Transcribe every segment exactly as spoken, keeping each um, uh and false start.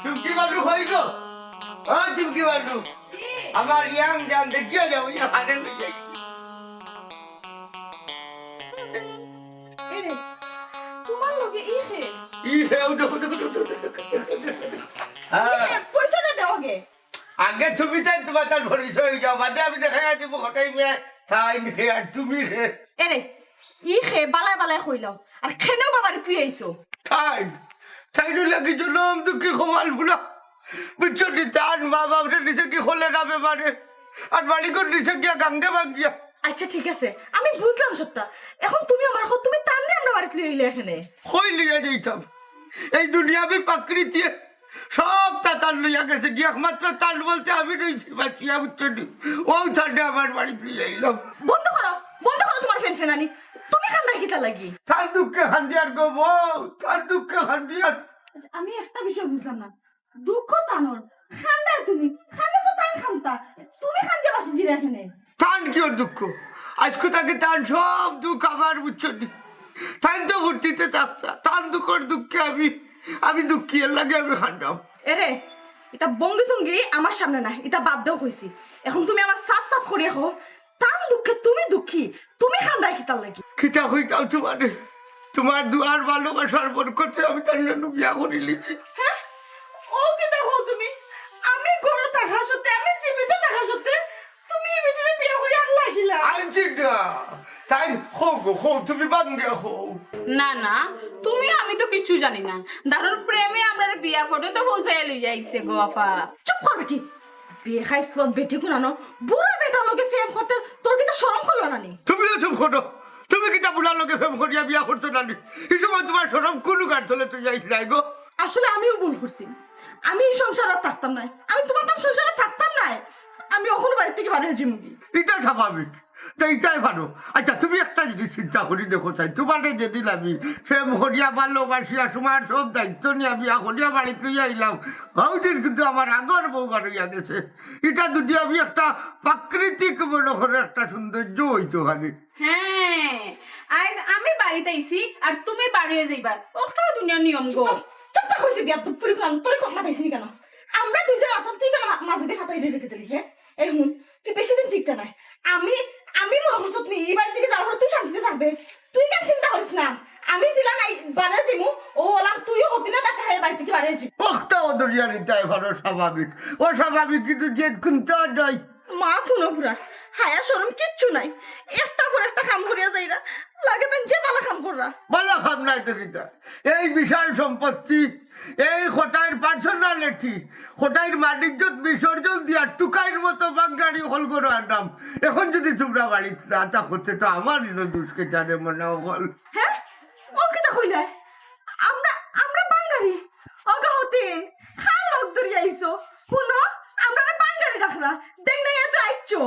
চুমকি বানু কই গো? ও চুমকি বানু, আমার ইয়াং জান দেখিয়া যাও, ইয়া হাডে লইয়া আইছি। এরে, তোমার লগে ই কে? ই কে, ও দেখো, দেখো, দেখো, দেখো, দেখো, দেখো। হ্যাঁ। ই কে, পরিচয়টা দেও আগে। আগে তুমি তাইন তোমার তার পরিচয় অই যাও, বাদে আমি দেখাইয়া দিমু কটাই মিয়া তাইন কে আর তুমি কে। এরে, ই কে বালায় বালায় কইলাও, আর কেনে বা বাড়িত লইয়া আইছো? তাইন, তাইন অইলা কি জনম দুঃখী কপাল ফুলা। বুঝছো নি, তান মা বাপরে নিছে কি কলেরা বেমারে, আর বাড়িঘর নিছে গিয়া গাঙ্গে ভাঙ্গিয়া। আচ্ছা ঠিক আছে, আমি বুঝলাম সবটা। এখন তুমি আমার কও, তুমি তানরে আমরার বাড়িত লইয়া আইলে কেনে? কই লইয়া যাইতাম? এই দুনিয়াবি প্রকৃতিয়ে সবতা তান লইয়া গেছে গি, একমাত্র তান বলতে আমি রইছি বাঁচিয়া, বুঝছো নি? অউ তানরে আমার বাড়িত লইয়া আইলাম। বন্ধ করো, বন্ধ করো তোমার ফেনফেনানি। তুমি কান্দায় কিতার লাগি? তান দুঃখে কান্দিয়ার গো বউ, তান দুঃখে কান্দিয়ার। আমি একটা বিষয় বুঝলাম না, দুঃখ তানর, কান্দায় তুমি, কান্দা তো তাইন কান্দতা, তুমি কান্দিয়া বাঁচি যিরায় কেনে? তান কিওর দুঃখ? আইজকু থাকি তান সব দুঃখ আমার, বুঝছো নি? তাইন তো ফুর্তিতে থাকতা, তান দুঃখর দুঃখে আমি, আমি দুঃখী, এর লাগি আমি কান্দাম। এরে, ইতা ভঙ্গি সঙ্গি আমার সামনে না, ইতা বাদ দেও কইছি। এখন তুমি আমারে সাফ সাফ করিয়া কও, তান দুঃখে তুমি দুঃখী, তুমি কান্দায় কিতার লাগি? কিতা কইতাম তোমারে? তোমার দোয়ার ভালোবাসার বরকতে আমি তানরে বিয়া করিলিছি। হ্যাঁ? অউ কিতা কও তুমি? আমি ঘরো থাকা সত্ত্বে, আমি জীবিত থাকা সত্ত্বে তুমি ই বেটিরে বিয়া করি আনলায় কিলা? আনছি না। তাইন কও গো, কও, তুমি ভাঙ্গা কও। না, না, তুমি, আমি তো কিচ্ছু জানি না। দারুর প্রেমে আমরারে বিয়া পর্যন্ত পৌঁছাইয়া লইয়া আইছে গো আফা। চুপ কর বেটি। বেখাইছলত বেটি কুনানো, বুড়া বেটার লগে প্রেম করতে তোর কিতা শরম করলো না নি? তুমিও চুপ করো। তুমি কিতা বুড়ার লগে প্রেম করিয়া বিয়া করছো না নি? ই সময় তোমার শরম কুন গার তলে তুই আইছলায় গো? আসলে আমিও ভুল করছি। আমি ই সংসারো আর থাকতাম নায়। আমি তোমার তান সংসারো থাকতাম নায়। আমি অখন বাড়ি থাকি বার অইয়া যিমুগি। ইটা স্বাভাবিক। তে ইটাই ভালো। আচ্ছা, তুমি একটা জিনিস চিন্তা করি দেখো চাই, তোমারে যেদিন আমি প্রেম করিয়া, ভালোবাসিয়া, তোমার সব দায়িত্ব নিয়া বিয়া করিয়া বাড়িত লইয়া আইলাম, অউ দিন কিন্তু আমার আগর বউ বার অইয়া গেছে। ইটা যদি আমি একটা প্রাকৃতিক মনে করো একটা সৌন্দর্য অইতো পারে। হ্যাঁ, আইজ আমি বাড়িত আইছি আর তুমি বার অইয়া যাইবা, অটাউ দুনিয়ার নিয়ম গো। চুপ, চুপ থাক কইছি, বেয়াদব ফুড়ি খান, তোরে কথা মাতাইছি নি কেনে? আমরা দুইজন আতাম, তুই কেনে মা-, মাঝে দি ফাতাই রেখে দিলি, হ্যাঁ? এই হুন, তুই বেশি দিন টিকতে নায়। আমি, আমি মনে করছত নি, ই বাড়ি থাকি যাওয়ার পরে তুই শান্তিতে থাকবে। তুই কেনে চিন্তা করিস না। আমি যেলা নাই বারে যিমু, অউ অলা তুইও হতি না, তাকে হায় বাড়ি থাকি বারে যিবি। অটাও দুনিয়ার ইতায় ভালো স্বাভাবিক। অস্বাভাবিক কিন্তু জেদ কুন্তা নাই। মা তুনো বুড়া, হায়া শরম কিচ্ছু নাই। একটার পর একটা কাম করিয়া যাইরা, লাগে তান যে ভালা কাম কররা। ভালা কাম নায় তো কিতা? এই বিশাল সম্পত্তি, এই কটাইর personality, কটাইর মানিজ্জত বিসর্জন দিয়া টুকাইর মতো বাঙ্গারি হকল ঘরো আনরাম। এখন যদি তোমরা বাড়িত না থাকতে তো আমার ইনো দুষ কিতা রে মনা অকল। হ্যাঁ? অউ কিতা কইলায়? আমরা, আমরা বাঙ্গারি? ওগো হতিন, কার লগ ধরিয়া আইছো? হুনো, আমরারে বাঙ্গারি ডাকরা। দেখ না, এত আইছো।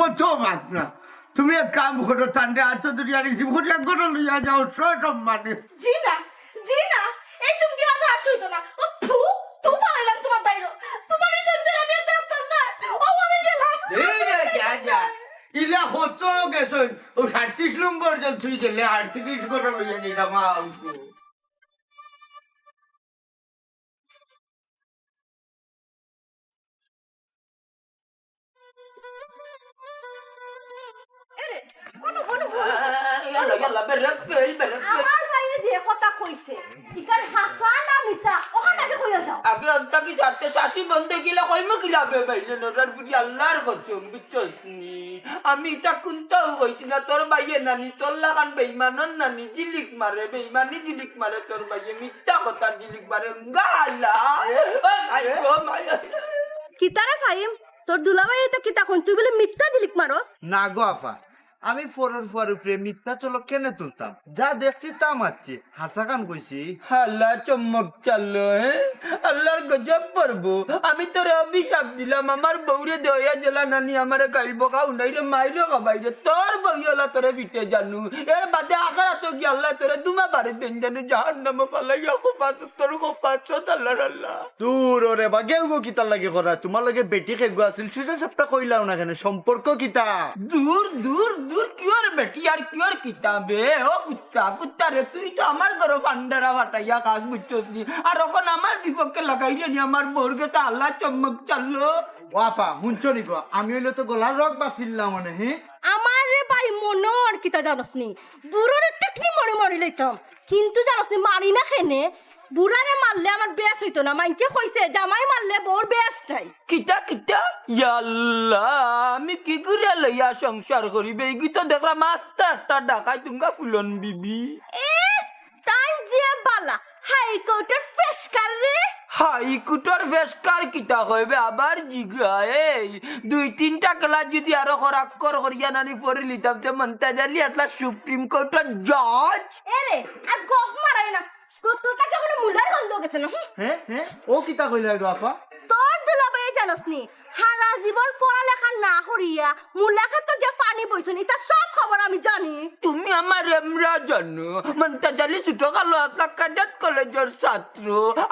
অত মাত না। তুমি এক কাম করো, তানরে আতো ধরিয়া receive করিয়া ঘরো লইয়া যাও, সসম্মানে। জি না, জি না, এই চুমকি বানু আর সইতো না। ও থু, থু ফালাইলাম তোমার দাইরো। তোমার এই সংসার আমি আর থাকতাম না। ও আমি গেলাম। এই রে, যা, যা। ইলা কত গেছইন, অউ সাঁইত্রিশ নম্বর জন তুই গেলে আটত্রিশ ঘরো লইয়া যাইতাম, আউস। এরে, বলো, বলো, বলো। ইয়াল্লা, ইয়াল্লা, বেরোত ফেল, বেরোত ফেল। আমার ভাইয়ে যে কথা কইছে, ইখান হাছা না মিছা, অখান আগে কইয়া যাও। আগে অন্তা কি ছাড়তে শাশি বন্ধে গিলা কইমু কিলা বে ভাই, রে নজর বুঝি আল্লাহর কসম, বুঝছস নি? আমি ইতা কুন্তাও কইছি না, তোর ভাইয়ে নানি, তোর লাখান বেইমানর নানি, জিলিক মারে, বেইমানি জিলিক মারে তোর ভাইয়ে, মিথ্যা কথা জিলিক মারে, গালা। আই গো মায়া। কিতারে ফাহিম, তোর দুলাভাই ইতা কিতা কইন, তুই বুলে মিথ্যা জিলিক মারস? না গো আফা, আমি পরর ফুয়ার উপরে মিথ্যা চলক কেনে তুলতাম? যা দেখছি তা মাতছি, হাছা খান কইছি। হালা চমক চালো, হ্যাঁ? আল্লাহর গজব পড়বো। আমি তোরে অভিশাপ দিলাম, আমার বউরে দেওয়া জেলা নানি আমারে গাইল বকা উনাই রে, মাইরে খাবাই রে, তোর বউ অলা তোরে বিটে জানু। এর বাদে আখেরাতো গিয়া আল্লাহ তোরে দুমা বাড়ি দেন জানু, জাহান্নামো ফালাইয়া খোফা তোর খোফা সদ আল্লাহর আল্লাহ। দূর ওরে বা, গেউ গো কিতার লাগি করা? তোমার লগে বেটি কেগু আছিল, সুজা সাপটা কইলাও না কেনে? সম্পর্ক কিতা? দূর, দূর, তোর কিওর বেটি আর কিওর কিতাবে? ও কুত্তা, কুত্তা রে, তুই তো আমার ঘরো ভান্ডারা ফাটাইয়া খাস, বুঝছস নি? আর অখন আমার বিপক্ষে লাগাইরে নি, আমার বউর গেছে আল্লাহ চম্মক চাললো। ও আফা, হুনছো নি গো? আমি অইলে তো গলার রগ বাছিলাম মনে, হি? আমার রে ভাই মনর কিতা জানোস নি? বুড়ারে টেকনি মারি মারি লইতাম, কিন্তু জানোস নি মারি না কেনে? বুড়ারে মারলে আমার বেশ অইতো না, মাইনষে কইছে জামাই মারলে বউর বেশ নাই। কিতা কিতা? ইয়াল্লা, আমি কি করে লইয়া সংসার করি? বেইগি তো দেখলাম আস্তা একটা ডাকাই তুঙ্গা ফুলন বিবি। এ, তাই যে বালা, হাইকোর্টর পেশকার রে। হাইকোর্টর পেশকার কিতা কইবে আবার জিগা? এই দুই তিনটা ক্লাস যদি আরো খরাক্কর করিয়া নানি পড়ি লিতাম, তে মন্তাজ আলী আতলা সুপ্রিম কোর্টর জজ। এরে, আর গফ মারাই না। তোর, তোর তাকে কোনো মুলার গন্ধ গেছে না, হুম? হে, হে, ও কিতা কইলা গো আফা? তোর দুলাভাই জানোস নি, হারা জীবন পড়ালেখা না করিয়া মুলা খেতো গিয়া পানি বইছইন, ইতা সব খবর আমি জানি। তুমি আমার এমরা জানো, মন্তাজ আলী ছোট কালো আতলা ক্যাডেট কলেজর ছাত্র।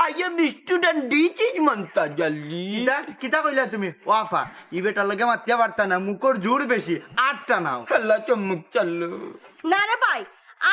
I am student, this is Montaj আলী। কিতা, কিতা কইলা তুমি? ও আফা, ই বেটার লগে মাতিয়া পারতা না, মুখর জোর বেশি, আটটা নাও। আল্লাহ চম্মুক চাল্লু। না রে ভাই,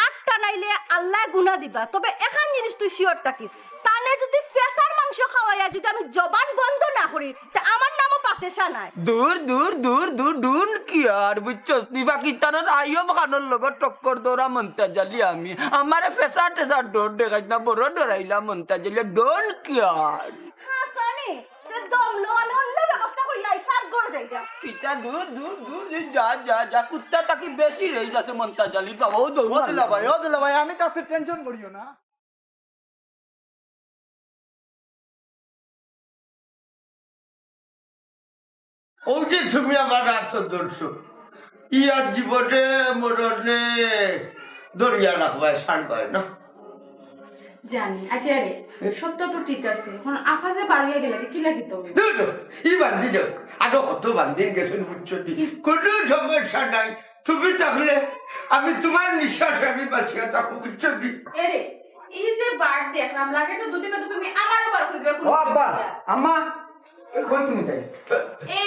আটটা নাইলে আল্লায় গুনা দিবা। তবে এখান জিনিস তুই শিওর থাকিস, তানে যদি ফেসার মাংস খাওয়াইয়া যদি আমি জবান বন্ধ না করি, তে আমার নামও পাতেশা নাই। দূর, দূর, দূর, দূর, don't care, বুঝছস? তুই বাকি তানোর আইয়ুব খানোর লগে টক্কর দৌড়া মন্তাজ আলী আমি। আমারে ফেসা টেসা ডর দেখাইস না, বড় ডরাইলা মন্তাজ আলী, don't care। হাসানি, তে দম লো, আমি অন্য ব্যবস্থা করি, আই পাক করে দেই যা। কিতা দূর, দূর, দূর, দূর, যা, যা, যা, কুত্তা তাকি বেশি রই যাচ্ছে মন্তাজ আলী, বাবা, ও দৌড় ও দিলা ভাই, ও দিলা ভাই, আমি তাতে টেনশন করিও না। ও যে তুমি আমার হাত ধরছো, ইয়ার জীবনে মরণে ধরিয়া রাখবায়, ছাড়বায় না। জানি। আচ্ছা রে, সবটা তো ঠিক আছে, এখন আফা যে বাড়িয়ে গেলে কি লাগি তো? ধুর, ধুর, ই বান্দি যাও, আরো কত বান্দিন গেছেন, বুঝছো নি? কোনো সমস্যা নাই, তুমি থাকলে আমি তোমার নিঃশ্বাসে আমি বাঁচিয়া থাকো, বুঝছো নি? এরে, এই যে বার দেখলাম, লাগে তো দুদিন বাদে তুমি আমারও বার করবে। ও আব্বা, আম্মা, এ কই তুমি তাই? এ,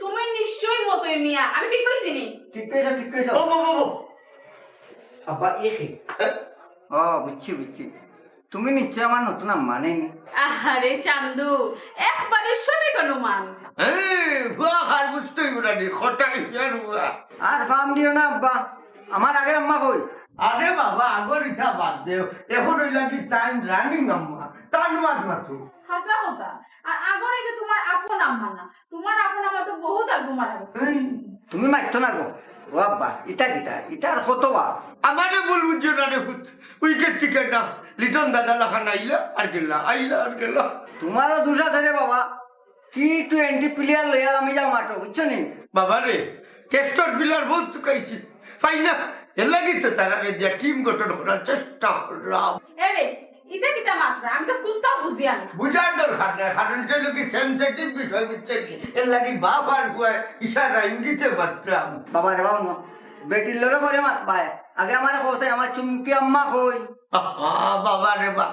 তুমি নিশ্চয়ই মতই মিয়া, আমি ঠিক কইছি নি? ঠিক কইছো, ঠিক কইছো। ও, ও, ও, ও। আব্বা, এ কি? ও, বুঝছি, বুঝছি। তুমি নিশ্চয় আমার নতুন আম্মা, নায় নি? আহারে চান্দু, একবারে সঠিক অনুমান। এই, ফুয়া খার বুঝতেই বুড়ানি, খটাই ফের ফুয়া। আর ফাম দিও না আব্বা, আমার আগের আম্মা কই? আরে বাবা, আগর ইটা বাদ দেও, এখন অইলা কি time running আম্মা, তার মাত মাতো। হাছা কথা, আর আগর এই যে তোমার আপন আম্মা না, তোমার আপন আম্মা তো বহুত আগে মারা গেছে। এই, তুমি মাততো না গো। ও আব্বা, ইটা কিতা? ইটা আর কত বার? আমারে ভুল বুঝছো না রে পুত। Wicket টিকেট না। লিটন দাদা লাখান আইলা আর গেলা, আইলা আর গেলা। তোমারও দোষ আছে রে বাবা। T twenty player লইয়া আমি যাও মাঠো, বুঝছো নি? বাবা রে, test-র player বহুত চুকাইছি। পাই না। এর লাগি তো তারারে দিয়া team গঠন করার চেষ্টা করলাম। এরে, ইটা কিতা মাতরা? আমি তো কুন্তাও বুঝিয়ার না। বুঝার দরকার নাই, কারণ ইটা অইলো কি sensitive বিষয়, বুঝছো নি? এর লাগি বাপ আর ফুয়ায় ইশারা ইঙ্গিতে মাতরাম। বাবা রে বাবা, বেটির লগে পরে মাতবায়। আগে আমারে কও চাই, আমার চুমকি আম্মা কই? আহা, বাবা রে বা,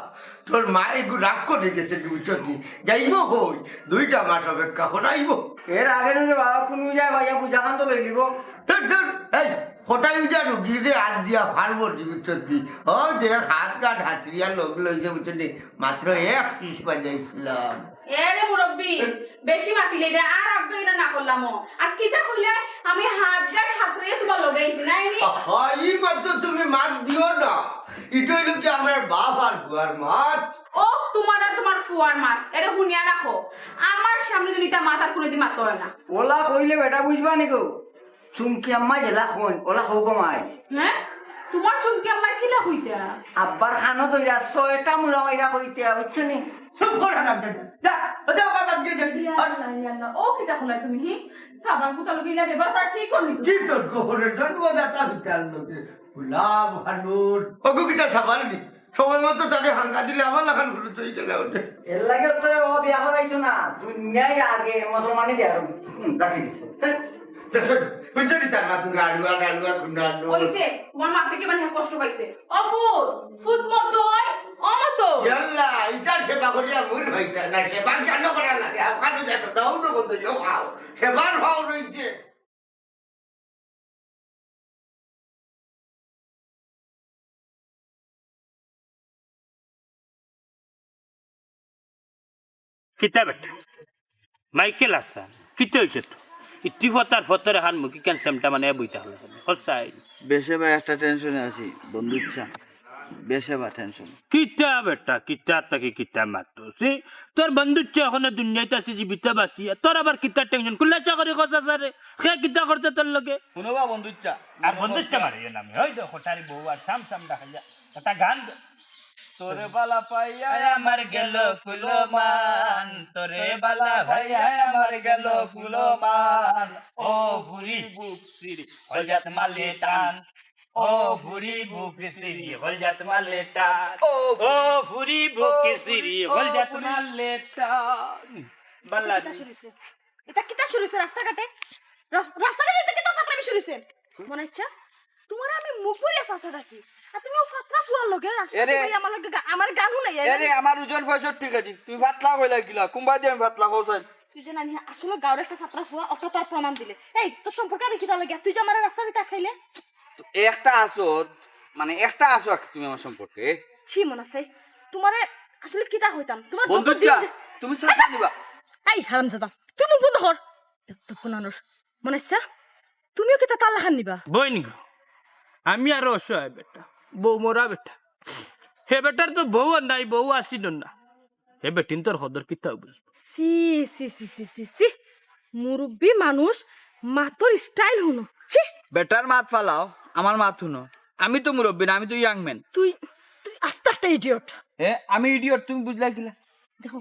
তোর মা এগু রাগ করি গেছে, বুঝছো নি? যাইবো কই? দুইটা মাস অপেক্ষা করাইবো। এর আগে নইলে বাবা কুনু যায় ভাইয়া বুঝা খান তো লই নিব। ধুর, ধুর, এই, কটাই উজা রুগীরে আত দিয়া ফারবো নি, বুঝছো নি? ও যে হাত গাট হাতড়িয়া লগ লইছে, বুঝছো নি? মাত্র এক পিস বাজাইছিলাম। এ রে মুরব্বি, বেশি মাতিলে যে আর আগে ইনা না করলাম। আর কিতা কইলে আমি হাত গায়ে হাত রে তোমার লগে আইছি, নায় নি? আহা, ই মাত তো তুমি মাত দিও না। ইটা অইলো কি আমার বাপ আর ফুয়ার মাত। ও তোমার আর তোমার ফুয়ার মাত, এরে হুনিয়া রাখো। আমার সামনে তুমি তা মাত আর কোনোদিন মাতো না। ওলা কইলে বেটা বুঝবা নি গো? চুমকি আম্মা যেলা কইন, ওলা কও গো মাই। হ্যাঁ? তোমার চুমকি আম্মা কিলা কইতা? আব্বার খানো ধইরা ছয়টা মুড়া মাইরা কইতা, বুঝছো নি? চুপ কর, হারাম জাদা। যা, যা, বাবা, যা, যা, যা। ইয়াল্লা, ইয়াল্লা। ও কিতা কইলা তুমি, হি? সাবান কুতা লগে ইলা ব্যবহার করা ঠিক করনি তো? কি তোর গোবরের জন্মদাতা পিতার লগে? গোলাম খানুর। ওগো কিতা সাবান নি? সময় মতো তারে হাঙ্গা দিলে আমার লাখান ঘুরে তুই গেলে ওঠে। এর লাগে তোরে ও বিয়া করাইছো না, দুনিয়ায় আগে মুসলমানি বিয়া করবি। হুম, রাখি দিছো। হ্যাঁ? দেখো, বুঝছো নি তার মা তুমি আলুয়া, আলুয়া, গুন্ডা আলুয়া। ওইছে, তোমার মা থেকে মানে কষ্ট পাইছে। ও ফুত, ফুত মতো হয়, ও মতো। ইয়াল্লা, ইতার সেবা করিয়া মুর হইতা না, সেবা কেন করা লাগে? আফগানো দেখো, দাও তো বলতে যাও, খাও। সেবার ভাও রইছে। কিতা বেটা? মাইকেল হাসান, কিতা অইছে তো? ইতি ফতার ফতর এখান মুখি কেন সেমটা মানে বইতা হলো। হসাই। বেশে ভাই একটা টেনশনে আছি, বন্ধু ইচ্ছা। বেশে বা টেনশন। কিতা বেটা, কিতা তাকে কিতা মাতো? সে তোর বন্ধু ইচ্ছা এখনো দুনিয়াতে আছে জীবিত বাঁচিয়া, তোর আবার কিতা টেনশন? কুল্লা চাকরি কথা স্যারে, সে কিতা করতে তোর লগে? শুনো বা বন্ধু ইচ্ছা। আর বন্ধু ইচ্ছা মারিও না আমি, ওই দেখো তারি বউ আর সাম সাম দেখা যায়। একটা গান দে। তোরে বালা পাইয়া আমার গেল কুলমান, তোরে বালা পাইয়া আমার গেল কুলমান। ও ফুরি বুক সিরি, হলজাত মালে টান। ও ফুরি বুক সিরি, হলজাত মালে টান। ও ফুরি বুক সিরি, হলজাত মালে টান। বালা। কিতা শুরু অইছে? ইতা কিতা শুরু অইছে রাস্তাঘাটে? রাস-, রাস্তাঘাটে ইতা কিতা ফাতরামি শুরু অইছে? মনে ইচ্ছা? তুমারে আমি মুখ ভরিয়া চাচা ডাকি। আর তুমি ও ফাতরা ফুয়ার লগে রাস্তা এরে। তুমি আমার লগে গা-, আমার গান হুনাই, এরে, আমার ওজন পঁয়ষট্টি কেজি। তুমি ফাতলা কইলা কিলা? কুম্বাই দিয়ে আমি ফাতলা কও চাই। তুই যে নানি আসলে গাঁওর একটা ফাতরা ফুয়া, ওকে তার প্রমাণ দিলে। এই, তোর সম্পর্কে আমি কিতা লাগে? তুই যে আমার রাস্তা ভিতরে খাইলে? তো একটা আছো, মানে একটা আছো আর কি তুমি আমার সম্পর্কে। ছি, মনে আছে? তুমারে আসলে কিতা কইতাম? তুমার বন্ধু যত দিন চা, যে- তুমি চা চা নিবা। এই হারামজাদা, তুই মুখ বন্ধ কর। এত কোনানোর। মনে ইচ্ছা? তুমিও কিতা তার লাখান নিবা? বইন গো, আমি আরো অসহায় বেটা, বউ মরা বেটা। হে বেটার তো বউ আর নাই, বউ আসিল না। হে বেটিন তোর হদর কিতা বুঝবো? সি, সি, সি, সি, সি, সি। মুরব্বি মানুষ, মাতর স্টাইল হুনো। ছি! বেটার মাত ফালাও, আমার মাত হুনো। আমি তো মুরব্বি না, আমি তো ইয়াং ম্যান। তুই, তুই আস্তা একটা ইডিয়ট। এ, আমি ইডিয়ট, তুমি বুঝলা কিলা? দেখো,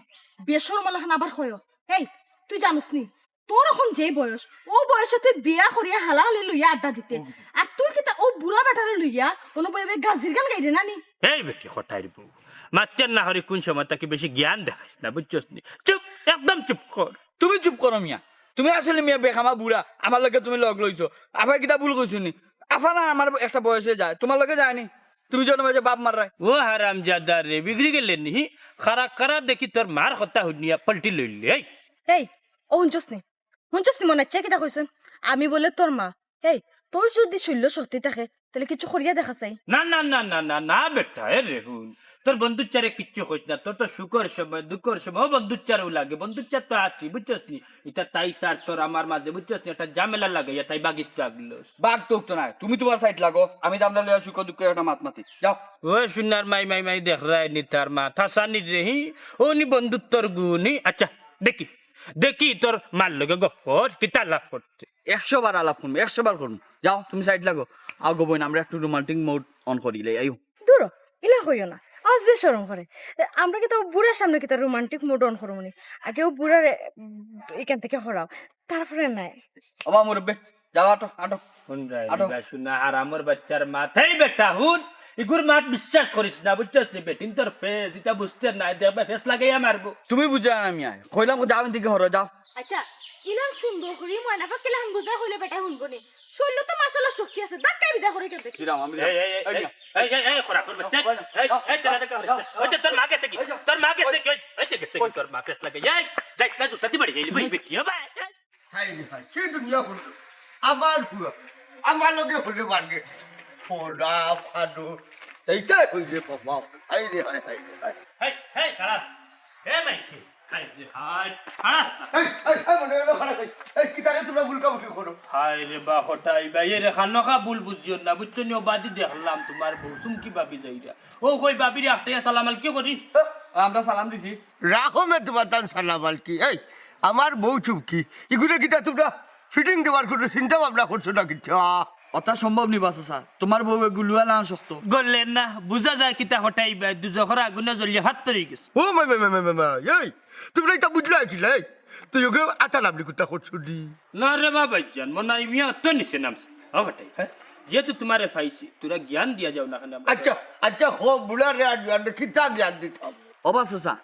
বেশরম লাখান আবার কইও। এই, তুই জানোস নি? তোর এখন যে বয়স, ও বয়সে তুই বিয়া করিয়া হালাহালি লইয়া আড্ডা দিতে। আর তুই কিতা ও বুড়া বেটারে লইয়া কোনো বইবে গাজির গান গাইরে না নি? এই বেটি কটাইর বউ, মাততে না হরি কোন সময় তাকে বেশি জ্ঞান দেখাইস না, বুঝছস নি? চুপ, একদম চুপ কর। তুমি চুপ করো মিয়া। তুমি আসলে মিয়া বেখামা বুড়া, আমার লগে তুমি লগ লইছো। আফায় কিতা ভুল কইছো নি? আফা না আমার একটা বয়সে যায়, তুমার লগে যায়নি। তুমি জন্মে যে বাপ মাররায়। ও হারামজাদা রে, বিগড়ি গেলে নি? খারা খারা দেখি তোর মার কথা হুনিয়া পল্টি লইলে। এই, এই, ও হুনছস নি? হুনছস নি মনে ইচ্ছা কিতা কইছইন? আমি বলে তোর মা। এই, তোর যদি শল্য শক্তি থাকে, তাইলে কিছু করিয়া দেখা চাই। না, না, না, না, না, না, বেটা, এ রে হুন। তোর বন্ধুর চারে কিচ্ছু কইস না, তোর তো সুখর সময়, দুঃখর সময়, ও বন্ধুর চারেও লাগে, বন্ধুর চার তো আছি, বুঝছস নি? ইতা তাই স্যার তোর আমার মাঝে, বুঝছস নি? একটা ঝামেলা লাগে, ইয়া তাই বাগিস লাগলো। বাঘ তো উঠতো না, তুমি তোমার সাইড লাগো, আমি দামদা লইয়া সুখ দুঃখ একটা মাত মাতি, যাও। ও সোনার মাই, মাই, মাই, দেখ রায় নি তার মা, থাসা নি রে হি, ও নি বন্ধুত্বর গুণ হি। আচ্ছা, দেখি, দেখি তোর মার লগে গপ কর, কিতা লাভ করতে। একশো বার আলাপ করমু, একশো বার করমু। যাও, তুমি সাইড লাগো। আগো বইন, আমরা একটু রোমান্টিক মুড অন করি, লাই আইও। দূর, ইলা কইও না। আজ যে শরম করে। এ, আমরা কিতা বুড়ার সামনে কিতা রোমান্টিক মুড অন করমু নি? আগেও বুড়ারে, উম, এখান থেকে হরাও। তারপরে নাই। ওবা মুরব্বি, যাও আটো, আটো। হুন রে, আটো। রে, শুনা, হারামর বাচ্চার মাথায় বেটা, হুন। ইগুর মাত বিশ্বাস করিস না, বুঝছস নি? বেটিন তোর ফেস, ইটা বুঝতে নাই, দেখবে ফেস লাগাইয়া মারবো। তুমি বুঝো না মিয়া, কইলাম যাও এখান থেকে হরো, যাও। আচ্ছা, ইলান সুন্দর করি ময়না পাখিলান বুঝাই কইলে বেটা হুনবো নি। শরীরও তো মাশাআল্লাহ শক্তি আছে, ধাক্কায় বিদায় করে কেন দেখি? কিরাম, আমি এই, এই, এই, এই, এই, এই, এই, খোরা, খোরা, এই, এই, এই, তোরা দেখা, এই, ওই যে তোর মা গেছে কি? তোর মা গেছে কি? ওই, ওই যে গেছে কি? তোর মা ফেস লাগে। এই, যাই, যাই, জুতা দি বাড়ি গেলি, বই, বই, কি হবে? হায় রে হায়, কি দুনিয়া হলো? আমার পুয়া, আমার লগে হলে মার্কেট। ফোড়া, ফাডো, এইটাই হইলে বাবা। হায় রে হায়, হায় রে হায়। হেই, হেই, খারাপ। হে মাইকে, হায় রে হায়। খারাপ। এই, এই, এই, মনে হলো খারাপ, এই, এই, কিতারে তোমরা ভুলকাবুকি করো? হায় রে বা, হঠাই ভাই, এরে খানোখা ভুল বুঝিও না, বুঝছো নি? ও বাদি দেখলাম তোমার বউ সুমকি ভাবি যাইরা। ও কই ভাবিরে আফটাইয়া সালাম আল কি করি? আমরা সালাম দিছি। রাখো মে তোমার তান সালাম আল কি? এই, আমার বউ চুমকি, ইগুলো কিতা তোমরা ফিটিং দেওয়ার কোনো চিন্তা ভাবনা করছো না কিচ্ছু? অতা সম্ভব নি বাসা স্যার, তোমার বউ এগু লুয়া লান শক্ত। গলের না, বুঝা যায় কিতা হঠাই ভাই, দুজখর আগুনে জ্বলিয়া ফাত্তর হয়ে গেছে। ও মাই, মাই, মাই, মাই, মাই, মাই, এই, তোমরা এটা বুঝলা কি লাই? তুই ওকে আতা নামলি কুত্তা করছো নি? না রে বাবা, জান, মনে হয় মিয়া অত নিচে নামছে। ও হঠাই, হ্যাঁ? যেহেতু তোমারে পাইছি, তোরা জ্ঞান দিয়া যাও না কেন? আচ্ছা, আচ্ছা, হো, বুড়া রে, আর জ্ঞান রে, কিতা জ্ঞান দিতাম? ও বাসা স্যার,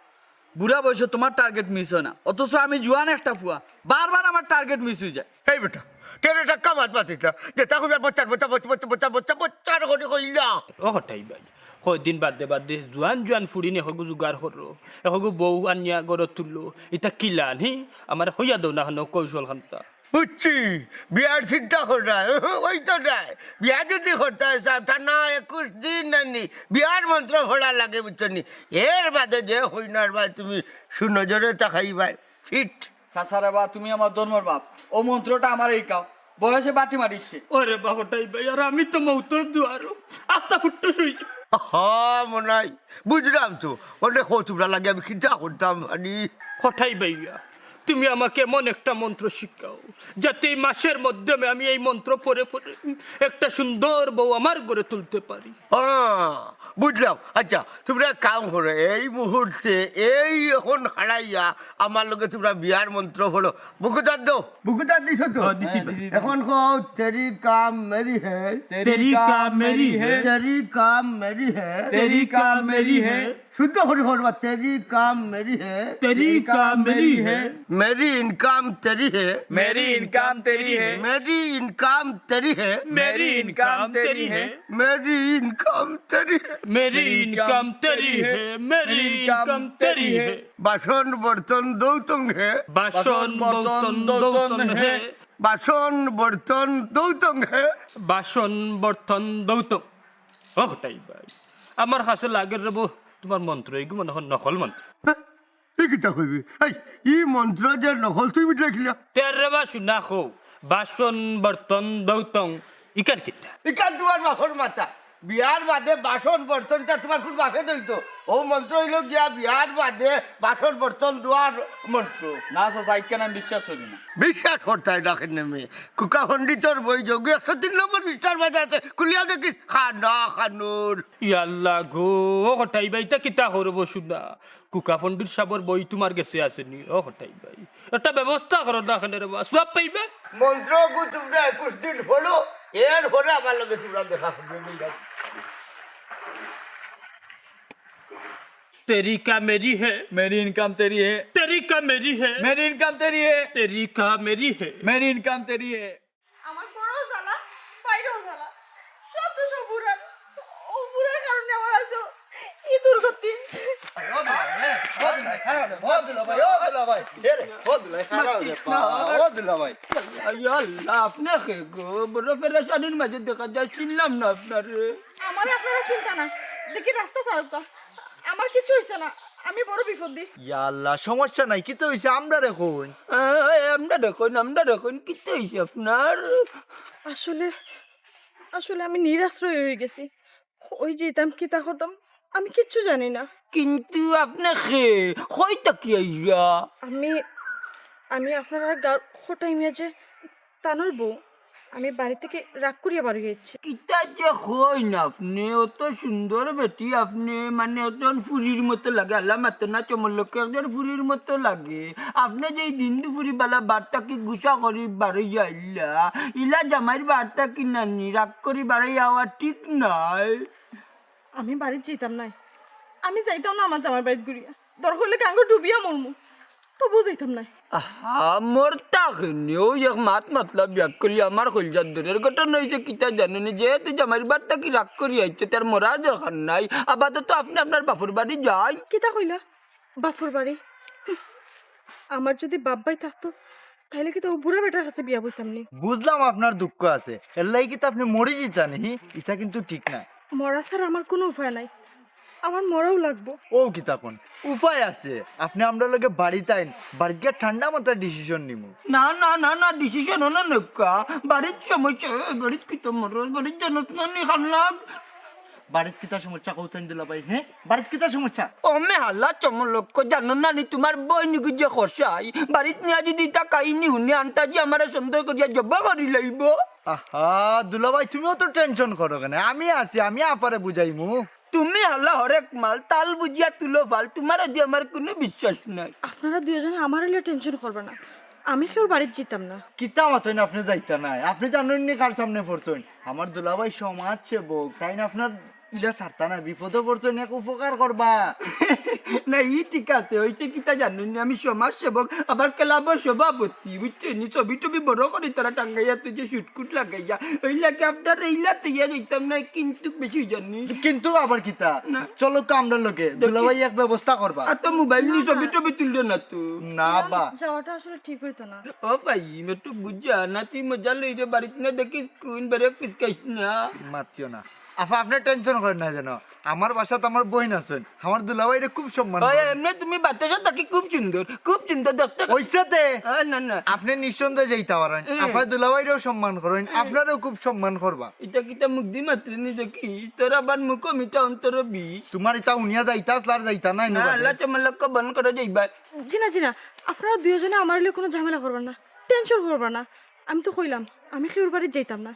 বুড়া বয়সে তোমার টার্গেট মিস হয় না, অথচ আমি জুয়ান একটা ফুয়া, বারবার আমার টার্গেট মিস হয়ে যায়। এই বেটা, কেন এটা কামাত মাতিস না? যে তা কইবার বচ্চার বচ্চা, বচ্চা, বচ্চা, বচ্চা, বচ্চা, বচ্চার করে কইলা। ও হঠাই ভাই, কয়দিন বাদে বাদে জুয়ান জুয়ান ফুড়ি নি হগু জোগাড় করো, এ হগু বউ আনিয়া গড় তুললো, এটা কিলান, হি? আমার হইয়া দেও না কেন কৌশল খান্তা। বুঝছি, বিয়ার চিন্তা কররায়, ওই তো যায়। বিয়া যদি করতায় চাও, তা না একুশ দিন নানি, বিয়ার মন্ত্র পড়া লাগে, বুঝছো নি? এর বাদে যে কইনার বায় তুমি সুনজরে তাকাইবায়, ফিট। চাচা রে বা, তুমি আমার ধর্মর বাপ, ও মন্ত্রটা আমারে হিকাও, বয়সে বাটি মারিছে। ওরে বাবাটাই ভাই, আর আমি তো মৌতর দুয়ারো, আস্তা ফুট্টু শুইছি। হ, মনাই, বুঝলাম তো, অনে কও তুমরার লাগি আমি কিতা করতাম পারি। কটাই ভাইয়া, তুমি আমাকে এমন একটা মন্ত্র শিখাও, যাতে এই মাসের মাধ্যমে আমি এই মন্ত্র পড়ে পড়ে একটা সুন্দর বউ আমার ঘরে তুলতে পারি। আহ, বুঝলাম। আচ্ছা, তুমরা এক কাম করো, এই মুহূর্তে, এই অখন খাড়াইয়া আমার লগে তুমরা বিয়ার মন্ত্র পড়ো। বুকুতার দেও, বুকুতার দিছো তো? হ্যাঁ, দিছি ভাই। অখন কও, তেরি কাম মেরি হে। তেরি কাম মেরি হে। তেরি কাম মেরি হে। তেরি কাম মেরি হে। শুদ্ধ করি পড়বা, তেরি কাম মেরি হে। তেরি কাম মেরি হে। মেরি ইনকাম তেরি হে। মেরি ইনকাম তেরি হে। মেরি ইনকাম তেরি হে। মেরি ইনকাম তেরি হে। মেরি ইনকাম তেরি হে। মেরি ইনকাম তেরি হে। মেরি ইনকাম তেরি হে। বাসন বর্তন দৌতং হে। বাসন বর্তন দৌতং হে। বাসন বর্তন দৌতং হে। বাসন বর্তন দৌতং। ও কটাই ভাই, আমার কাছে লাগের রে বউ, তুমার মন্ত্র এগু মনে অয় নকল মন্ত্র। হ্যাঁ? ই কিতা কইবি? এই, ই মন্ত্র যে নকল, তুই বুঝলে কিলা? তে রে বা শুনা কও, বাসন বর্তন দৌতং, ইকান কিতা? ইকান তুমার বাপর মাথা। বিয়ার বাদে বাসন বর্তন ইতা তুমার কুন বাপে দইতো? ও মন্ত্র অইলো গিয়া বিয়ার বাদে বাসন বর্তন ধোয়ার মন্ত্র। না চাচা, ইকান আমি বিশ্বাস করি না। বিশ্বাস করতায় না কেনে বে? কুকা পণ্ডিতর বই যোগ একশো তিন নম্বর পৃষ্ঠার মাঝে আছে, খুলিয়া দেখিস। খানা খানুর। ইয়াল্লা গো, ও কটাই ভাই, ইতা কিতা করবো শুনা? কুকা পণ্ডিত সাবর বই তুমার গেছে আছে নি? ও কটাই ভাই, একটা ব্যবস্থা করো না কেনে রে বা, সওয়াব পাইবে। মন্ত্রগু তুমরা একুশ দিন পড়ো, এর পরে আমার লগে তুমরা দেখা করবে। তেরি কা মেরি হে। মেরি ইনকাম তেরি হে। তেরি কা মেরি হে। মেরি ইনকাম তেরি হে। তেরি কা মেরি হে। মেরি ইনকাম তেরি হে। আমার ঘরও জ্বালা, বাইরেও জ্বালা, সব দোষ ও বুড়ার। ও বুড়ার কারণে আমার আজ এই দুর্গতি। ও দুলাভাই, ও দুলাভাই, ও দুলাভাই, এ রে, ও দুলাভাই, খারাপ রে, ও দুলাভাই। ইয়া আল্লাহ, আপনে কে গো? বড় পেরেশানির মাঝে দেখা যায়, চিনলাম না আপনারে। আমারে আপনারা চিনতা না, দেখি রাস্তা ছাড়ুক্কা। আমার কিচ্ছু অইছে না, আমি বড় বিপদে। ইয়া আল্লাহ, সমস্যা নাই, কিতা অইছে? আমরারে কইন। আহ, আমরারে কইন, আমরারে কইন, কিতা অইছে আপনার? আসলে, আসলে আমি নিরাশ্রয় অইগেছি। কই যাইতাম, কিতা করতাম, আমি কিচ্ছু জানি না। কিন্তু আপনে কে? কই থাকি আইরা? আমি, আমি আপনারার গাঁওর কটাই মিয়া যে তানর বউ, আমি বাড়ি থাকি রাগ করিয়া বারই আইছি। কিতা যে কইন আপনে, অত সুন্দর বেটি আপনে, মানে একজন ফুরির মতো লাগে। আল্লাহ মাতো না চমর লক্ষ্য, একজন ফুরির মতো লাগে। আপনে যে ই দিন দুপুরি বেলা বাড়ি থাকি গুসা করি বারই আইলা, ইলা জামাইর বাড়ি থাকি নানি রাগ করি বারই আওয়া ঠিক নায়। আমি বাড়িত যাইতাম নায়, আমি যাইতাম না আমার জামাইর বাড়িত ঘুরিয়া। দরকার অইলে গাঙ্গো ডুবিয়া মরমু, তবুও যাইতাম নায়। আহা, মরতা কেনে? অউ এক মাত মাতলা বিয়া করলি আমার কইলজার দরে। ঘটনা অইছে কিতা জানো নি? যেহেতু জামাইর বাড়ি থাকি রাগ করি আইছে, তার মরার দরকার নাই। আপাতত আপনে আপনার বাপর বাড়ি যাইন। কিতা কইলা? বাপর বাড়ি? আমার যদি বাপ ভাই থাকতো, তাইলে কিতা অউ বুড়া বেটার কাছে বিয়া বইতাম নি? বুঝলাম আপনার দুঃখ আছে, এরলাগি কিতা আপনে মরি যিতা নি? ইতা কিন্তু ঠিক নায়। মরা ছাড়া আমার কুনু উপায় নাই, আমার মরাউ লাগবো। অউ কিতা কইন, উপায় আছে। আপনে আমরার লগে বাড়িত আইন, বাড়িত গিয়া ঠান্ডা মাথায় decision নিমু। না, না, না, না, decision অনো নেউক্কা। বাড়িত সমস্যা, বাড়িত কিতা মরস, বাড়িত জানস না নি খান্নাক। বাড়িত কিতা সমস্যা কও চাইন দুলাভাই, হে? বাড়িত কিতা সমস্যা? ও মে হালা চমর লক্ষ্য, জানো না নি তুমার বইনগু যে কসাই? বাড়িত নিয়া যদি ইতা কাহিনী হুনে আন্তাজি আমারে সন্দেহ করিয়া জব করি লাইবো। আহা, দুলাভাই, তুমিও তো tension করো কেনে? আমি আছি, আমি আপারে বুঝাইমু। তুমি হালা হরেক মাল, তাল বুঝিয়া তুলো ফাল, তুমার আজি আমার কুনু বিশ্বাস নাই। আপনারা দুইওজনে আমার অইলে tension করবা না, আমি কেউর বাড়িত যিতাম না। কিতা মাতইন আপনে যাইতা নায়? আপনে জানইন নি কার সামনে পড়ছইন? আমার দুলাভাই সমাজ সেবক, তাইন আপনার ইলা ছাড়তা না, বিপদো পড়ছইন, এক উপকার করবা। না, ই ঠিক আছে, অইছে কিতা জানইন নি, আমি সমাজ সেবক, আবার ক্লাবর সভাপতি, বুঝছইন নি? ছবি টবি বড় করি তারা টাঙ্গাইয়া তো যে শুটকুট লাগাইয়া, অউ লাগি আপনারে ইলা থইয়া যাইতাম না, কিন্তু বেশি জানি। কিন্তু আবার কিতা? না। চলো তো আমরার লগে, দেখি। দুলাভাই এক ব্যবস্থা করবা। আর তো মোবাইল নি ছবি টবি তুলরে না তো। না বা। যাওয়াটা আসলে ঠিক অইতো না। ও ভাই, একটু বুঝা না, তুই মজা লইরে বাড়িত না দেখিস কোন বেড়ে ফিসকাইস না। মাতিও না। আফা, আপনে টেনশন করেন না যেন। আমার বাসাত আমার বইন আছইন, আমার দুলাভাইরে খুব সম্মান ওই, করে। এমনে তুমি বাতাসে থাকি খুব সুন্দর, খুব সুন্দর দেখতে। অইছে তে? আ, না, না। আপনে নিঃসন্দেহে যাইতা পারইন। হুম। আফায় দুলাভাইরেও সম্মান করইন, হুম। আপনারেও খুব সম্মান করবা। ইটা কিতা মুখ দি মাতরে নি দেখি? তোর আবার মুখো মিঠা অন্তরো বিষ। তোমার ইতা হুনিয়া যাইতা আসলা আর যাইতা নাই না, না, বাদে। আল্লাহ তোমার লক্ষ্য বন্ধ করে যাইবা। জি না, জি না, আপনারা দুইজনে আমার লগে কোনো ঝামেলা করবা না, টেনশন করবা না। আমি তো কইলাম, আমি কেউর বাড়িত যাইতাম না,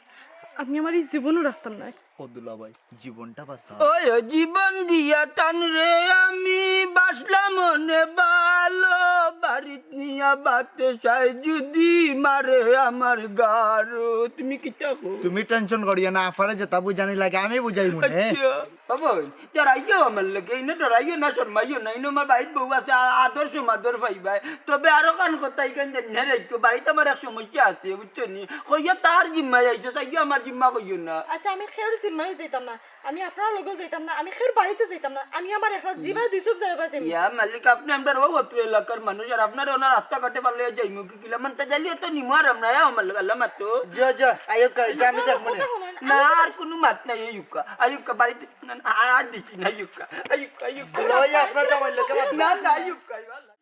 আমি আমার ই জীবনও রাখতাম না। ও দুলাভাই, জীবনটা বাঁচা। ওই জীবন দিয়া টান রে আমি বাঁচলাম অনে ভালো, বাড়িত নিয়া বাতাসে যদি মারে আমার গারো। তুমি কিতা কও? তুমি টেনশন করিও না, আফারে যেতা বুঝানি লাগে আমি বুঝাইমু নে। আচ্ছা। ও বইন, ডরাইও আমার লগে, ইনো ডরাইও না, শরমাইও না, ইনো আমার বাড়িত বউ আছে, আ-, আদর সমাদর পাইবায়। তবে আরো কান কথা ইখান জানি না রাখিও, বাড়িত আমার এক সমস্যা আছে, বুঝছো নি? কইও তার জিম্মায় আইছো, চাইও আমার জিম্মা কইও না। আচ্ছা, আমি কেউর জিম্মায় যাইতাম না, আমি আপনার লগেও যাইতাম না, আমি কেউর বাড়িত যাইতাম না, আমি আমার একলা যেবায় দুই চোখ যায় ওবায় যাইমু। ইয়া মালিক, আপনে আমরার অউ অত্র এলাকার মানুষ, আর আপনারে অনো রাস্তাঘাটে পাইলে যাইমু কি কিলা, মানতা জালি অত নিমু আর আমরা, ইয়া আমার লগে আল্লাহ মাতো। যা, যা, আইউক্কা, ইটা আমি দেখমু নে। না, আর কুনু মাত নাই, আইউক্কা, আইউক্কা, বাড়িত না, না, আর দিছি না, আইউক্কা, আইউক্কা, আইউক্কা। দুলাভাই, আপনার জামাইর লগে মাত না, না, আইউক্কা, আইউক্কা।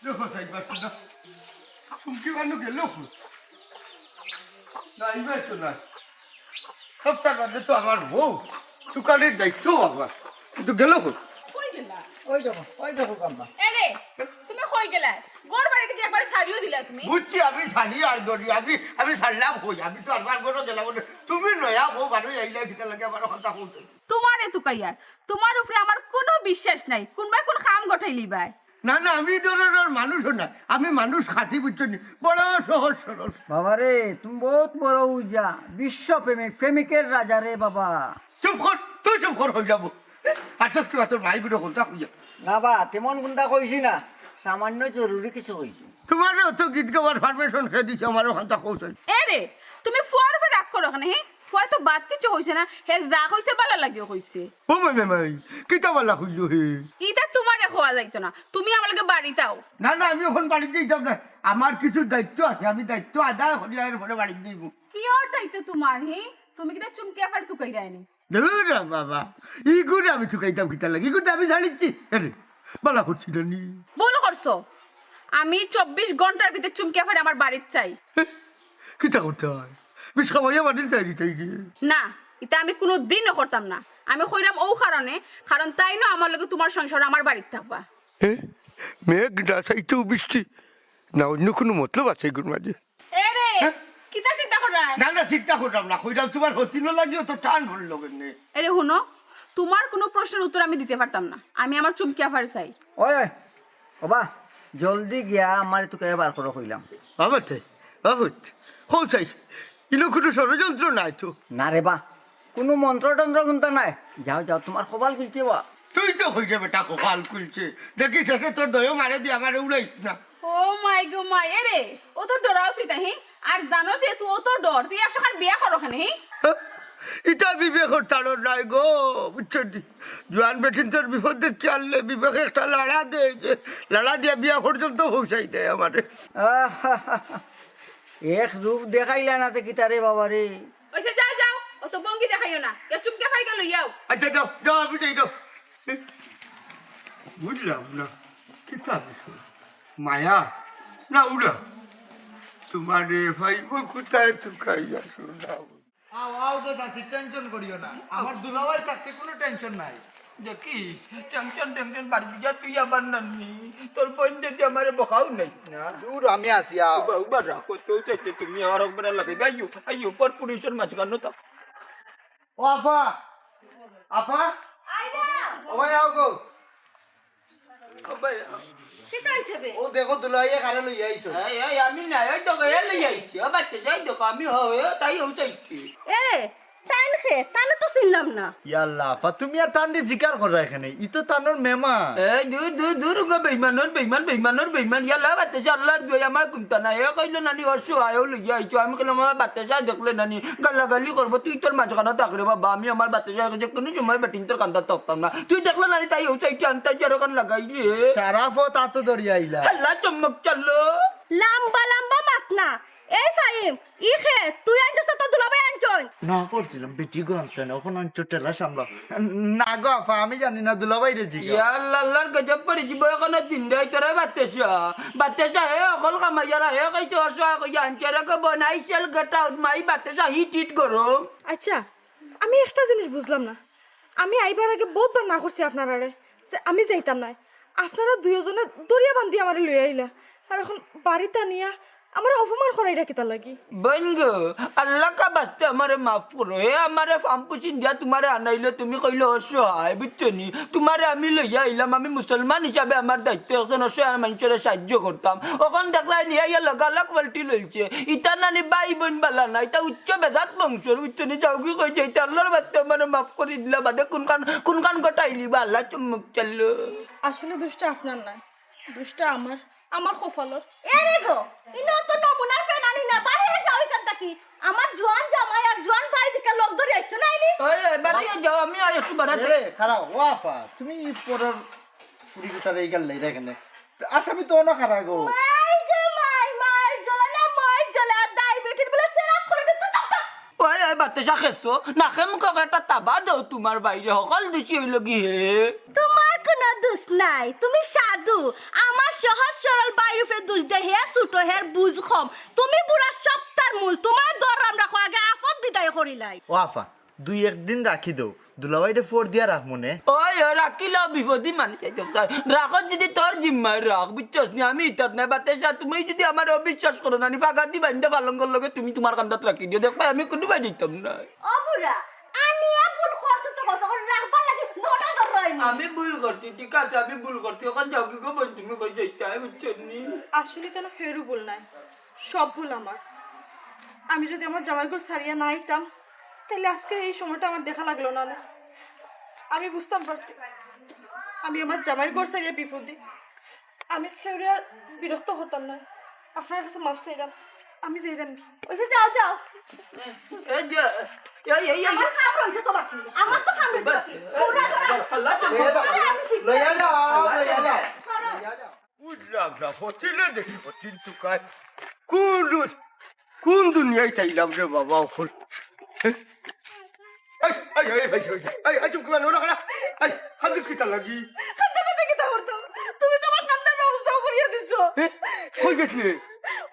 দেখো, সাইবার তো না। তুমি কি মানু গেল? না, ইবার তো না। সপ্তাহ বাদে তো আমার বউ। দোকানের দায়িত্ব আমার। কিন্তু গেল কই? কই গেলা? ওই দেখো, ওই দেখো, আম্মা। এরে, তুমি কই গেলা? ঘর বাড়ি থাকি একবারে ছাড়িও দিলা তুমি। বুঝছি, আমি ছাড়ি আর দড়ি, আমি, আমি ছাড়লাম কই? আমি তো আরবার ঘরো গেলাম, বলে, তুমি নয়া বউ বারো আইলা, কিতা লাগে আমার কথা কইতে? তোমারে তুকাইয়ার, তোমার উপরে আমার কুনু বিশ্বাস নাই। কুনবায় কুন কাম গঠাইলিবায়। না, না, আমি ই ধরনর মানুষও না। আমি মানুষ খাঁটি, বুঝছো নি? বড় সহজ সরল। বাবা রে, তুমি বহুত বড় উজা, বিশ্বপ্রেমিক, প্রেমিকের রাজা রে বাবা। চুপ কর, তুই চুপ কর, অই যাবো। আচ্ছা, কিবা তোর মাই গুলো কোনটা কইয়া? না বা, তেমন কুনতা কইছি না, সামান্য জরুরি কিছু কইছি। তোমারে অত গীত গাওয়ার পারমিশন কে দিছে, আমারে অখানতা কওছাইন। এরে, তুমি ফুয়ার উপরে রাগ করো কেনে, হে? ফুয়ায় তো বাদ কিচ্ছু কইছে না, হে যা কইছে ভালার লাগিও কইছে। ও মাই, মাই, মাই, কিতা ভালা কইলো হে? ইতা তোমারে কওয়া যাইতো না, তুমি আমার লগে বাড়িত আও। না, না, আমি অখন বাড়িত যাইতাম না, আমার কিছু দায়িত্ব আছে, আমি দায়িত্ব আদায় করিয়া এরপরে বাড়িত যাইমু। কিওর দায়িত্ব তোমার, হে? তুমি কিতা চুমকি আফারে তুকাইরায় নি? ধুর বাবা, ইগুরে আমি তুকাইতাম কিতার লাগি? ইগুরে আমি ছাড়িছি। আরে, ভালা করছি না নি? ভুল করছো। আমি চব্বিশ ঘন্টার ভিতরে চুমকি আফারে আমার বাড়িত চাই। এ, কিতা করতায়? বিষ খাওয়াইয়া বাড়িত চাই নি তাইরে? না, ইতা আমি কুনু দিনও করতাম না। আমি কইরাম অউ কারণে, কারণ তাইন আমার লগে তোমার সংসার আমার বাড়িত থাকবা। এ, মেঘ না চাইতেও বৃষ্টি, না অইন্য কুনু মতলব আছে ইগুর মাঝে? এরে, হ্যাঁ? কিতা চিন্তা কররায়? না, না, চিন্তা কররাম না। কইরাম তোমার হতিনর লাগি অত টান পড়লো কেনে? এরে হুনো, তোমার কুনু প্রশ্নর উত্তর আমি দিতে পারতাম না। আমি আমার চুমকি আফারে চাই। ওই, ওই, ওবা, জলদি গিয়া আমারে তুকাইয়া বার করো কইলাম। বাবা তে, বাবা তে, কও চাই, ইনো কুনু ষড়যন্ত্র নাই তো? না রে বা, কুনু মন্ত্রতন্ত্র কুনতা নাই। যাও, যাও, তোমার কপাল খুলছে বা। তুই তো কইরে বেটা কপাল খুলছে। দেখি শেষে তোর দইও মারে দি আমারে উড়াইস না। ও মাই গো মাই, এরে, অত ডরাও কিতা, হি? আর জানো যে তুই অত ডর, তুই একশো খান বিয়া করো কেনে, হি? ইতা বিবেকর তাড়ন নাই গো, বুঝছো নি? জোয়ান বেটিন্তর বিপদ দেখি আনলে বিবেকে একটা লাড়া দেয় যে, লাড়া দিয়া বিয়া পর্যন্ত পৌঁছাই দেয় আমারে। আহা, এক রূপ দেখাইলা না তে কিতা রে বাবা রে। অইছে, যাও, যাও, অত ভঙ্গি দেখাইও না। ইয়া চুমকি আফারে গিয়া লইয়াও। আচ্ছা, যাও, যাও, আমি যাই, যাও। বুঝলাম না, কিতা বিষয়? মায়া না উড়া? তোমারে পাইব কোথায় তুকাইয়া সোনা? আও, আও তো চাচি, টেনশন করিও না। আমার দুলাভাই থাকতে কুনু টেনশন নাই। দেখিস, টেনশন, টেনশন বাড়ি দিয়া তুই আবার নানি। তোর বইন যদি আমারে বকাও নাই। না, দূর, আমি আছি, আও। উবা, উবা রাখো, তো চাইতে তুমি আর একবার লাগে। আইও, আইও, পর পুরুষের মাঝখানে তো। ও আফা, আফা, আইবা। ও ভাই, আও গো। ও ভাই, আও। কিতা অইছে বে? ও দেখো, দুলাভাইয়ে কারে লইয়া আইছো। এই, এই, আমি না, ওই দেখো, এ লইয়া আইছি। ও বাচ্চা, যাই দেখো, আমি হ-, এ তাই ও চাইছি। এরে, তাইন তে, তানে তো চিনলাম না। ইয়াল্লা, আফা, তুমি আর তানরে জিকার কররায় কেনে? ই তো তানর মেমা। এই দূর, দূর, দূর, উগো বেইমানর বেইমান, বেইমানর বেইমান। ইয়াল্লা, বাতাসা, আল্লার দুয়াই আমার কুন্তা নাই। হে কইলো নানি, অসহায়, অউ লইয়া আইছো। আমি কইলাম, আমার বাতাসা দেখলে নানি, গালাগালি করবো। তুই তোর মাঝখানো থাক রে বাবা, আমি আমার বাতাসা যে কুনু সময় বেটিন্তর কান্দাত থাকতাম না। তুই দেখলে নানি, তাই অউ সাইডে আনতা, যে আর ওখান লাগাইলে। সারা ফত আতো ধরিয়া আইলা। আল্লা, চম্মক চালো। লাম্বা লাম্বা মাত না। এই ফাহিম, ই খে, তুই আনছস না তোর দুলাভাই আনছইন? না করছিলাম, বেটি গো আনতে না, অখন আনছো টেলা সামলা। না গো আফা, আমি জানি না, দুলাভাইরে জিগাও। ইয়াল্লা, আল্লার গজব করি জীব, অখনো দিন দেয় তোরা বাতাসা। বাতাসা, হে অকল কামাইয়ারা, হে কইছে অসহায় কইয়া আনছে, রে গো বোন, I shall get out, মাই বাতাসা, হিট হিট গরম। আচ্ছা, আমি একটা জিনিস বুঝলাম না। আমি আইবার আগে বহুতবার না করছি আপনারারে যে আমি যাইতাম নায়। আপনারা দুইওজনে দরিয়া বান্ধি আমারে লইয়া আইলা, আর অখন বাড়িত আনিয়া আমারে অপমান করাইরা কিতার লাগি? বইন গো, আল্লা কা বাস্তে আমারে মাফ করো। হে আমারে ফাম্পু চিন্দিয়া তুমারে আনাইলো, তুমি কইলো অসহায়, বুঝছো নি? তুমারে আমি লইয়া আইলাম, আমি মুসলমান হিসাবে আমার দায়িত্ব একজন অসহায় মানষরে সাহায্য করতাম। অখন দেখলায় নি আইয়া লগালগ পাল্টি লইছে। ইতা নানি ভাই বইন বালা না, ইতা উচ্চ বেজাত বংশর, বুঝছো নি? যাওগি কই যাইতে, আল্লার বাস্তে আমারে মাফ করি দিলা বাদে কুনখান, কুনখান গটাইলিবা, আল্লা চুম্মুক চাল্লো। আসলে দুষ্টা আপনার নায়, দুষ্টা আমার, আমার কপালর। এরে গো, ইনো তো নমুনার ফেনানি না, বাড়িয়ে যাও ইখান থাকি। আমার জোয়ান জামাই আর জোয়ান ভাই দিকে লগ ধরি আইছো নাইনি? ওই, ওই, বাড়িয়ে যাও, আমি আর একটু বাড়াতে। এরে, খাড়াও, ও আফা, তুমি ই পরর পুরি গুতারে এই গাল্লাই রে কেনে? আসামি তো অনো খাড়া গো। মাই গো মাই, মার জ্বলে না, মার জ্বলে, আর দাই বেটির বলে সেরা করে দে, তো, তো, তো। ওই, ওই, বাতাসা খেছো, নাকে মুখে একটা তাবা দেও তুমার ভাইরে, হকল দুষি অইলো গি হে। তুমার কুনু দুষ নাই, তুমি সাধু। আমার সহজ সরল ভাই উপরে দুষ দে, হে ছোট, হের বুঝ কম। তুমি বুড়া সপ্তার মূল, তুমার দর আমরা কয় আগে আফত বিদায় করিলাই। ও আফা, দুই একদিন রাখি দেও, দুলাভাইরে ফোর দিয়া রাখমু নে। ওই, ওই, রাখিলেও বিপদি মানুষ এই তো। রাখো যদি তোর জিম্মায় রাখ, বুঝছস নি? আমি ইতাত নাই, বাতাসা, তুমি যদি আমারে অবিশ্বাস করো না, নি ফাগাদি বাইন্দা পালঙ্গর লগে তুমি তুমার কান্দাত রাখি দিও, দেখবায় আমি কুনু বায় দিতাম না। ও বুড়া, আমি এ ভুল করছি তো করছি, অখন রাখবার লাগি দরকার দরকার হয়নি। আমি ভুল করছি, ঠিক আছে, আমি ভুল করছি, অখন যাওগি গো বইন, তুমি কই যাইতায়, বুঝছো নি? আসলে কেন কেউরও ভুল নাই, সব ভুল আমার। আমি যদি আমার জামাইর ঘর ছাড়িয়া না আইতাম, তাইলে আজকে এই সময়টা আমার দেখা লাগলো না নে। আমি বুঝতাম পারছি, আমি আমার জামাইর ঘর ছাড়িয়া বিপদে। আমি কেউরে আর বিরক্ত করতাম না। আপনার কাছে মাফ চাইলাম, আমি যাইরাম। ওই যে যাও, যাও। এই যে, এই, এই, এই, আমার কাম রইছে তো বাকি, আমার তো কাম রইছে বাকি। তোমরা করো। আল্লাহ, আরে, আমি শিখবো। লইয়া যাও, লইয়া যাও, করো। লইয়া যাও। বুঝলাম না, হতিলে দেখি হতিন তুকায়। কোন দু-, কোন দুনিয়াত আইলাম রে বাবা অখন? এই, এই, এই, এই, এই, এই, এই, চুপ করে, ওরা খারাপ। এই, কান্দিস কিতার লাগি? কান্দা না দেখি তা করতাম। তুমি তো আমার কান্দার ব্যবস্থাও করিয়া দিছো। এ? কই গেছিলে?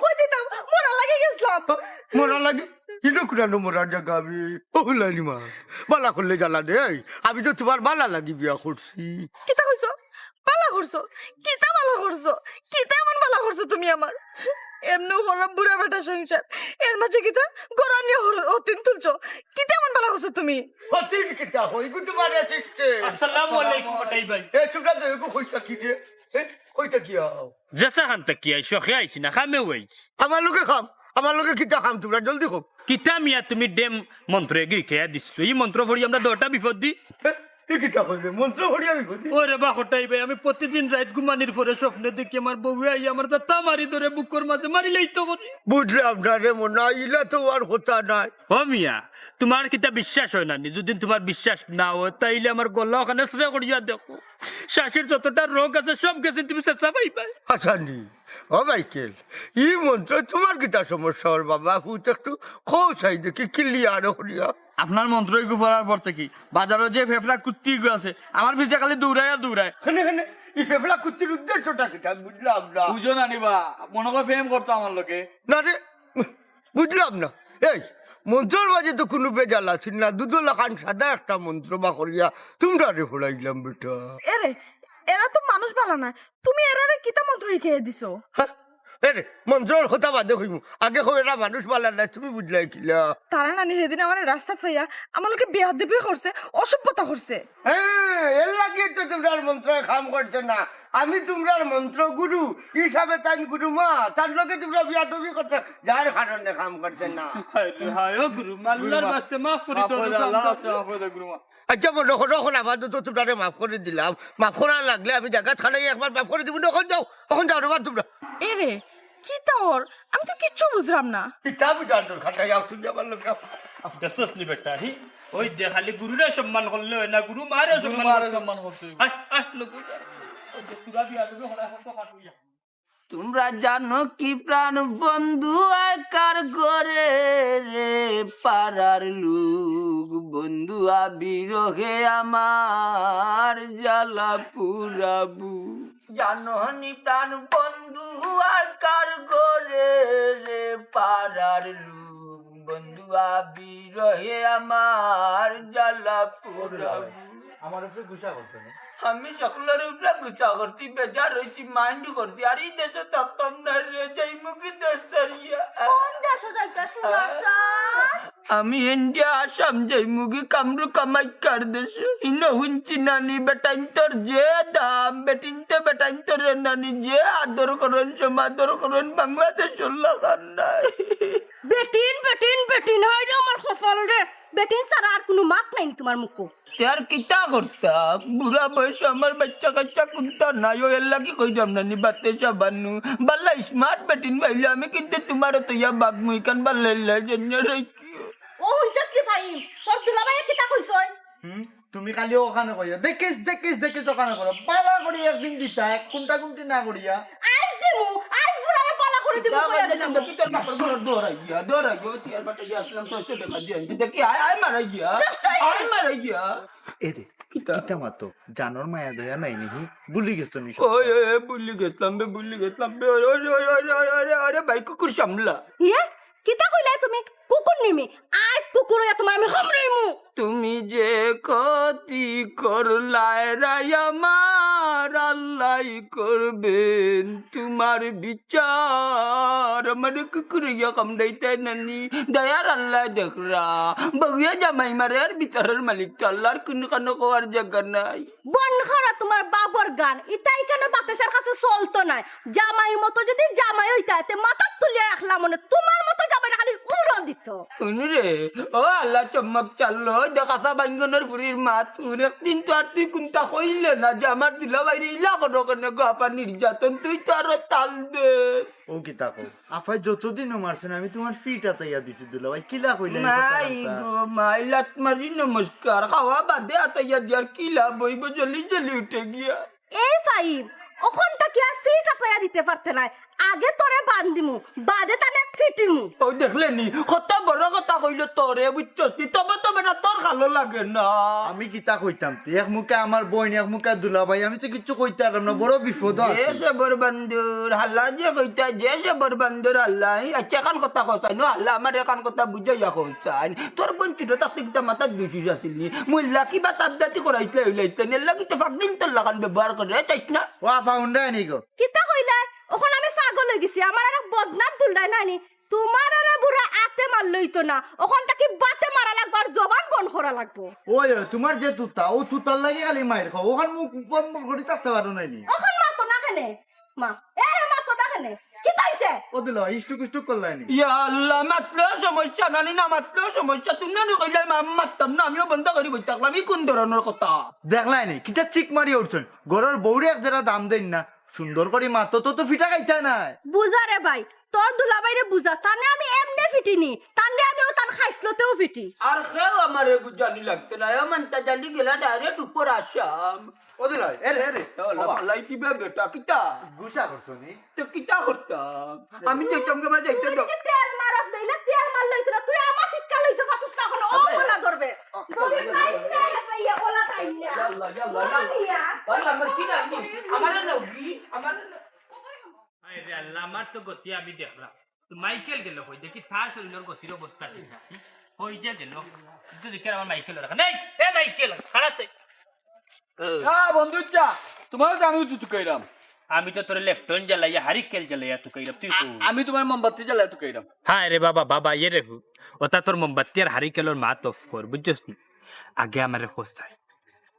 কই দিতাম? মরার লাগি গেছলাম। মরার লাগি? ইনো কুনানো মরার জাগা আমি? ও হুলাইনি মা, বালা করলে জ্বালা দে। এই, আমি তো তুমার বালা লাগি বিয়া করছি। কিতা কইছো? বালা করছো? কিতা বালা করছো? কিতা এমন বালা করছো তুমি আমার? এমনেউ হরাম বুড়া বেটা সংসার, এর মাঝে কিতা গরম নিয়া হর-, হতিন তুলছো? কিতা এমন বালা করছো তুমি? হতিন কিতা হই গো তুমার এ system? আসসালামু আলাইকুম কটাই ভাই। এ চুপটা দে, এগু কইতা কি রে? এ কইতা কি আও? যেসা খান থাকি আইছো, খে আইছি না, খামে ওই। আমার লগে খাম, আমার লগে কিতা খাম তুমরা জলদি কও। কিতা মিয়া তুমি ডেম মন্ত্র এগি খেয়া দিছো? ই মন্ত্র পড়ি আমরা দশটা বিপদ দি। এ, ই কিতা কইবে? মন্ত্র পড়ি আমি কই দি? ওরে বা কটাই ভাই, আমি প্রতিদিন রাইত ঘুমানির পরে স্বপ্নে দেখি আমার বউয়ে আই আমার যাতা মারি ধরে বুকর মাঝে মারি লইতো করি। বুঝলাম না রে মনা, ইলা তো আর কথা নাই। ও মিয়া, তুমার কিতা বিশ্বাস অয় না নি? যদি তুমার বিশ্বাস না অয়, তাইলে আমার গলা অখান ছেড়া করিয়া দেখো। শাশির যতটা রোগ আছে, সব গেছে, তুমি চেষ্টা পাইবায়। আচ্ছা নি, ও মাইকেল, ই মন্ত্র তুমার কিতা সমস্যা অর বাবা? হুত একটু কও চাই দেখি, clear করিয়া। আপনার মন্ত্র ইগু পড়ার পর থাকি বাজারো যে ফেফড়া কুত্তি ইগু আছে, আমার পিছে খালি দৌড়ায় আর দৌড়ায়। হেনে, হেনে, ই ফেফড়া কুত্তির উদ্দেশ্যটা কিতা? বুঝলাম না। বুঝো না নি বা, মনে কয় প্রেম করতো আমার লগে। না রে, বুঝলাম না। এই, মন্ত্রর মাঝে তো কুনু ভেজাল আছিল না, দুধর লাখান সাদা একটা মন্ত্র বার করিয়া তুমরারে পড়াইলাম বেটা। এরে, এরা তো মানুষ বালা না, তুমি এরারে কিতা মন্ত্র শিখাইয়া দিছো? হ্যাঁ? এরে, মন্ত্রর কথা বাদে কইমু, আগে কও, এরা মানুষ বালা নায়, তুমি বুঝলায় কিলা? তারা নানি হেদিন আমারে রাস্তাত পাইয়া আমার লগে বেয়াদবি করছে, অসভ্যতা করছে। হ্যাঁ, এর লাগিউ তো তুমরার মন্ত্রয় কাম করছে না। আমি তুমরার মন্ত্র গুরু হিসাবে তাইন গুরু মা, তার লগে তুমরা বেয়াদবি করছো, যার কারণে কাম করছে না। হায় রে হায়, ও গুরু মা, আল্লাহর ওয়াস্তে মাফ করি দেও, আল্লাহ, আল্লাহ। আচ্ছা, বলো, অখন, অখন আপাতত তুমরারে মাফ করি দিলাম। মাফ করা লাগলে আমি জাগা ছাড়াই একবার মাফ করি দিমু। অখন যাও, অখন যাও রে বা তুমরা। এরে, কিতা অর? আমি তো কিচ্ছু বুঝলাম না। কিতা বুঝার দরকার নাই, আও তুমি আমার লগে আও। দেখছস নি বেটা, হি? ওই দে, খালি গুরুরে সম্মান করলে অয় না, গুরু মারে গুরু সম্মান মারে করতে সম্মান করতে অইবো। আয়, আয়, লোক, ওই যে তোরা বিয়া দিবি, হলে এখন তো খাটুইয়া। তোমরা জানো কি প্রাণ বন্ধু আর কার ঘরে রে পাড়ার লোক, বন্ধুয়া বিরহে আমার জ্বালা পুরাবু। জানো নি প্রাণ বন্ধু আর কার ঘরে রে পাড়ার লোক, বন্ধুয়া বিরহে আমার জ্বালা পুরাবু। আমার উপরে গুসা করছো না? আমি সকলর উপরে গুসা করছি, বেজার অইছি, মাইন্ড করছি। আর ই দেশো থাকতাম না রে, যাইমুগি দেশ ছাড়িয়া। কোন দেশো যাইতা সুন্দর স্যার? আমি ইন্ডিয়া আসাম যাইমুগি কামরু কামাখ্যার দেশো। ইনো হুনছি নানি বেটাইন্তর যে দাম, বেটিন্তে বেটাইন্তরে নানি যে আদর করইন, সমাদর করইন, বাংলাদেশর লাখান নাই। বেটিন, বেটিন, বেটিন, হায় রে আমার কপাল রে। বেটিন ছাড়া আর কুনু মাত নাই নি তুমার মুখো? তে আর কিতা করতাম? বুড়া বয়সো আমার বাইচ্চা কাইচ্চা কুন্তা নাই, অউ এর লাগি কইরাম না নি, বাতে সাবানু। বালা স্মার্ট বেটিন পাইলে আমি কিন্তু তুমারে থইয়া বাগমু, ইখান বালা ইল্লা জন্য রাখিও। ও হুনছস নি ফাহিম, তোর দুলাভাইয়ে কিতা কইছইন? হুম, তুমি খালি অখানো কইও, দেখিস, দেখিস, দেখিস, অখানো করো। বালা করি একদিন দিতা, এক কুন্টা কুন্টি না করিয়া। আইজ দিমু, আইজ বুড়ারে বালা করি দিমু, কইয়া দিলাম। দেখি তোর বাপর ঘর দৌড়াই গিয়া, দৌড়াই গিয়া, চেয়ার বাটা গিয়া আসলাম, ছয়শো টেকা দিয়া আনতে। দেখি, আয়, আয় মারা গিয়া, আয় মারা গিয়া। এ দে, কিতা? কিতা মাতো? জানর মায়া দয়া নাই নিহি? ভুলি গেছো নি সব? ওই, ওই, ওই, ভুলি গেছলাম বে, ভুলি গেছলাম বে। ওরে, ওরে, ওরে, ভাই কুকুর সামলা। ইয়ে? কিতা কইলায় তুমি? কুকুর নিমি? আইজ কুকুর অইয়া তুমার আমি কামড়াইমু। তুমি যে ক্ষতি করলায় রাই আমার, আল্লাহ করবেন তুমার বিচার। আমারে কুকুর অইয়া কামড়াইতায় নানি, দয়ার আল্লাহ দেখরা। বউয়ে জামাই মারে আর বিচারর মালিক তো আল্লাহর কুনু কানো কওয়ার জাগা নাই। বন্ধ করো তুমার বাবর গান, ইতা ইখানো বাতাসর কাছে চলতো নায়। জামাইর মতো যদি জামাই অইতা, তে মাথাত তুলিয়া রাখলাম অনে, তুমার মতো জামাইরে খালি উড়ো দিত। হুন রে, ও আল্লাহ চম্মক চাল্লো, ওই দেখ আসা বাইঙ্গনর ফুরির মাত, হুন একদিন তো আর তুই কুন্তা কইলে না যে আমার দুলাভাইরে ইলা করো কেনে গো আপা নির্যাতন, তুই তো আরো তাল দে। ও কিতা কও? আফায় যতদিনও মারছে না, আমি তুমার ফিট আতাইয়া দিছি দুলাভাই। কিলা কইলা এই মাই কথাটা? গো মাই, লাত মারি নমস্কার। খাওয়া বাদে আতাইয়া দিয়ার কি লাভ অইবো? জলি জলি উঠে গিয়া। এই ফাহিম, অখন থাকি আর ফিট আতাইয়া দিতে পারতে নায়। আগে তোরে বান্ধিমু, বাদে তানে ফিটিমু। ও দেখলে নি, কত বড় কথা কইলো তোরে, বুঝছস নি? তবে তো বেটা তোর ভালো লাগে না। আমি কিতা কইতাম? তুই এক মুখে আমার বইন, এক মুখে দুলাভাই, আমি তো কিচ্ছু কইতাম পারলাম না, বড় বিপদ যে আছে। সে বর বান্দর, হালা যে কইতা, যে সে বর বান্দর, হালা। এই আচ্ছা, এখান কথা কইতাই নো, হালা আমার এখান কথা বুঝাইয়া কইতাই। তোর বইন ছোট থাকতে কিতা মাথাত দুষিস আছিল নি? মুল্লা কিবা তাবদাতি করাইতলে অইলাইতে, এর লাগি তো ফাগলিন তোর লাখান ব্যবহার করে, চাইস না? ও আফা, হুনরায় নি গো? কিতা কইলায়? অখন আমি পাগল অই গেছি, আমার আর এক বদনাম তুলরায় না নি? তুমার আরে বুড়া আতে মারলে অইতো না, অখন থাকি বাতে মারা লাগবো আর জবান বন্ধ করা লাগবো। ওই, ওই, তুমার যে তুতা, ও তুতার লাগি খালি মাইর খাও, অখন মুখ বন্ধ করি থাকতে পারো নাই নি? অখন মাতো না কেনে? মা, এ রে, মাতো না কেনে? কিতা অইছে? ও দিল, ইষ্টুক ইষ্টুক করলাই নি? ইয়া আল্লাহ, মাতলেও সমস্যা, নানি না মাতলেও সমস্যা। তুমি নানি কইলে মা, আমি মাততাম না, আমিও বন্ধ করি বই থাকলাম। ই কোন ধরনর কথা? দেখলাই নি, কিতা চিক মারি উঠছইন। ঘরর বউরে এক জেরা দাম দেইন না। সুন্দর করি মাতো, তো তো ফিটা খাইতা নায়। বুঝা রে ভাই, তোর দুলাভাইরে বুঝা, তানে আমি এমনে ফিটিনি, তানে আমি অউ তান খাইছলতেও ফিটি। আর কেউ আমারে বুঝানি লাগতো না, এমন তাজালি গেলা ডাইরেক্ট উপর আসাম। ও দুলাভাই, এরে, এরে, ও বাবা। লাফালাই দিবে বেটা, কিতা? গুসা করছো নি? তো কিতা করতাম? আমি যাইতাম কে, আমার যাইতে দাও। তুই তেল মারস বেইলে, তেল মারলে অইতো না, তুই আমার শিক্ষা লইতে পারছস না, অখন ও আবে। গলা ধরবে। ও, গরিব নাই, নাই, পাইয়া গলা টাইম না। ইয়াল্লা, ইয়াল্লা, ইয়াল্লা। ইয়াল্লা, আমার কি নাই? আমারে নাও কি? আমারে নাও। আরে আল্লাহ, আমার তো গতি আমি দেখলাম। তো মাইকেল গেল কই? দেখি তার শরীরের গতির অবস্থা ঠিক না। ওই যে গেল। তো দেখি আমার মাইকেল রাখা। নেই, এ মাইকেল, খাড়া আছে। হ্যাঁ, বন্ধু, চা। তোমারও তো আমি উঠু কইলাম। আমি তো তোরে লেফটন জ্বালাইয়া, হারিকেল জ্বালাইয়া তুকাইরাম, তুই কো। আমি তুমার মোমবাতি জ্বালাইয়া তুকাইরাম। হায় রে বাবা, বাবা, ইয়ে রে হু। ওটা তোর মোমবাতি আর হারিকেলর মাত off কর, বুঝছস নি? আগে আমারে কছাই,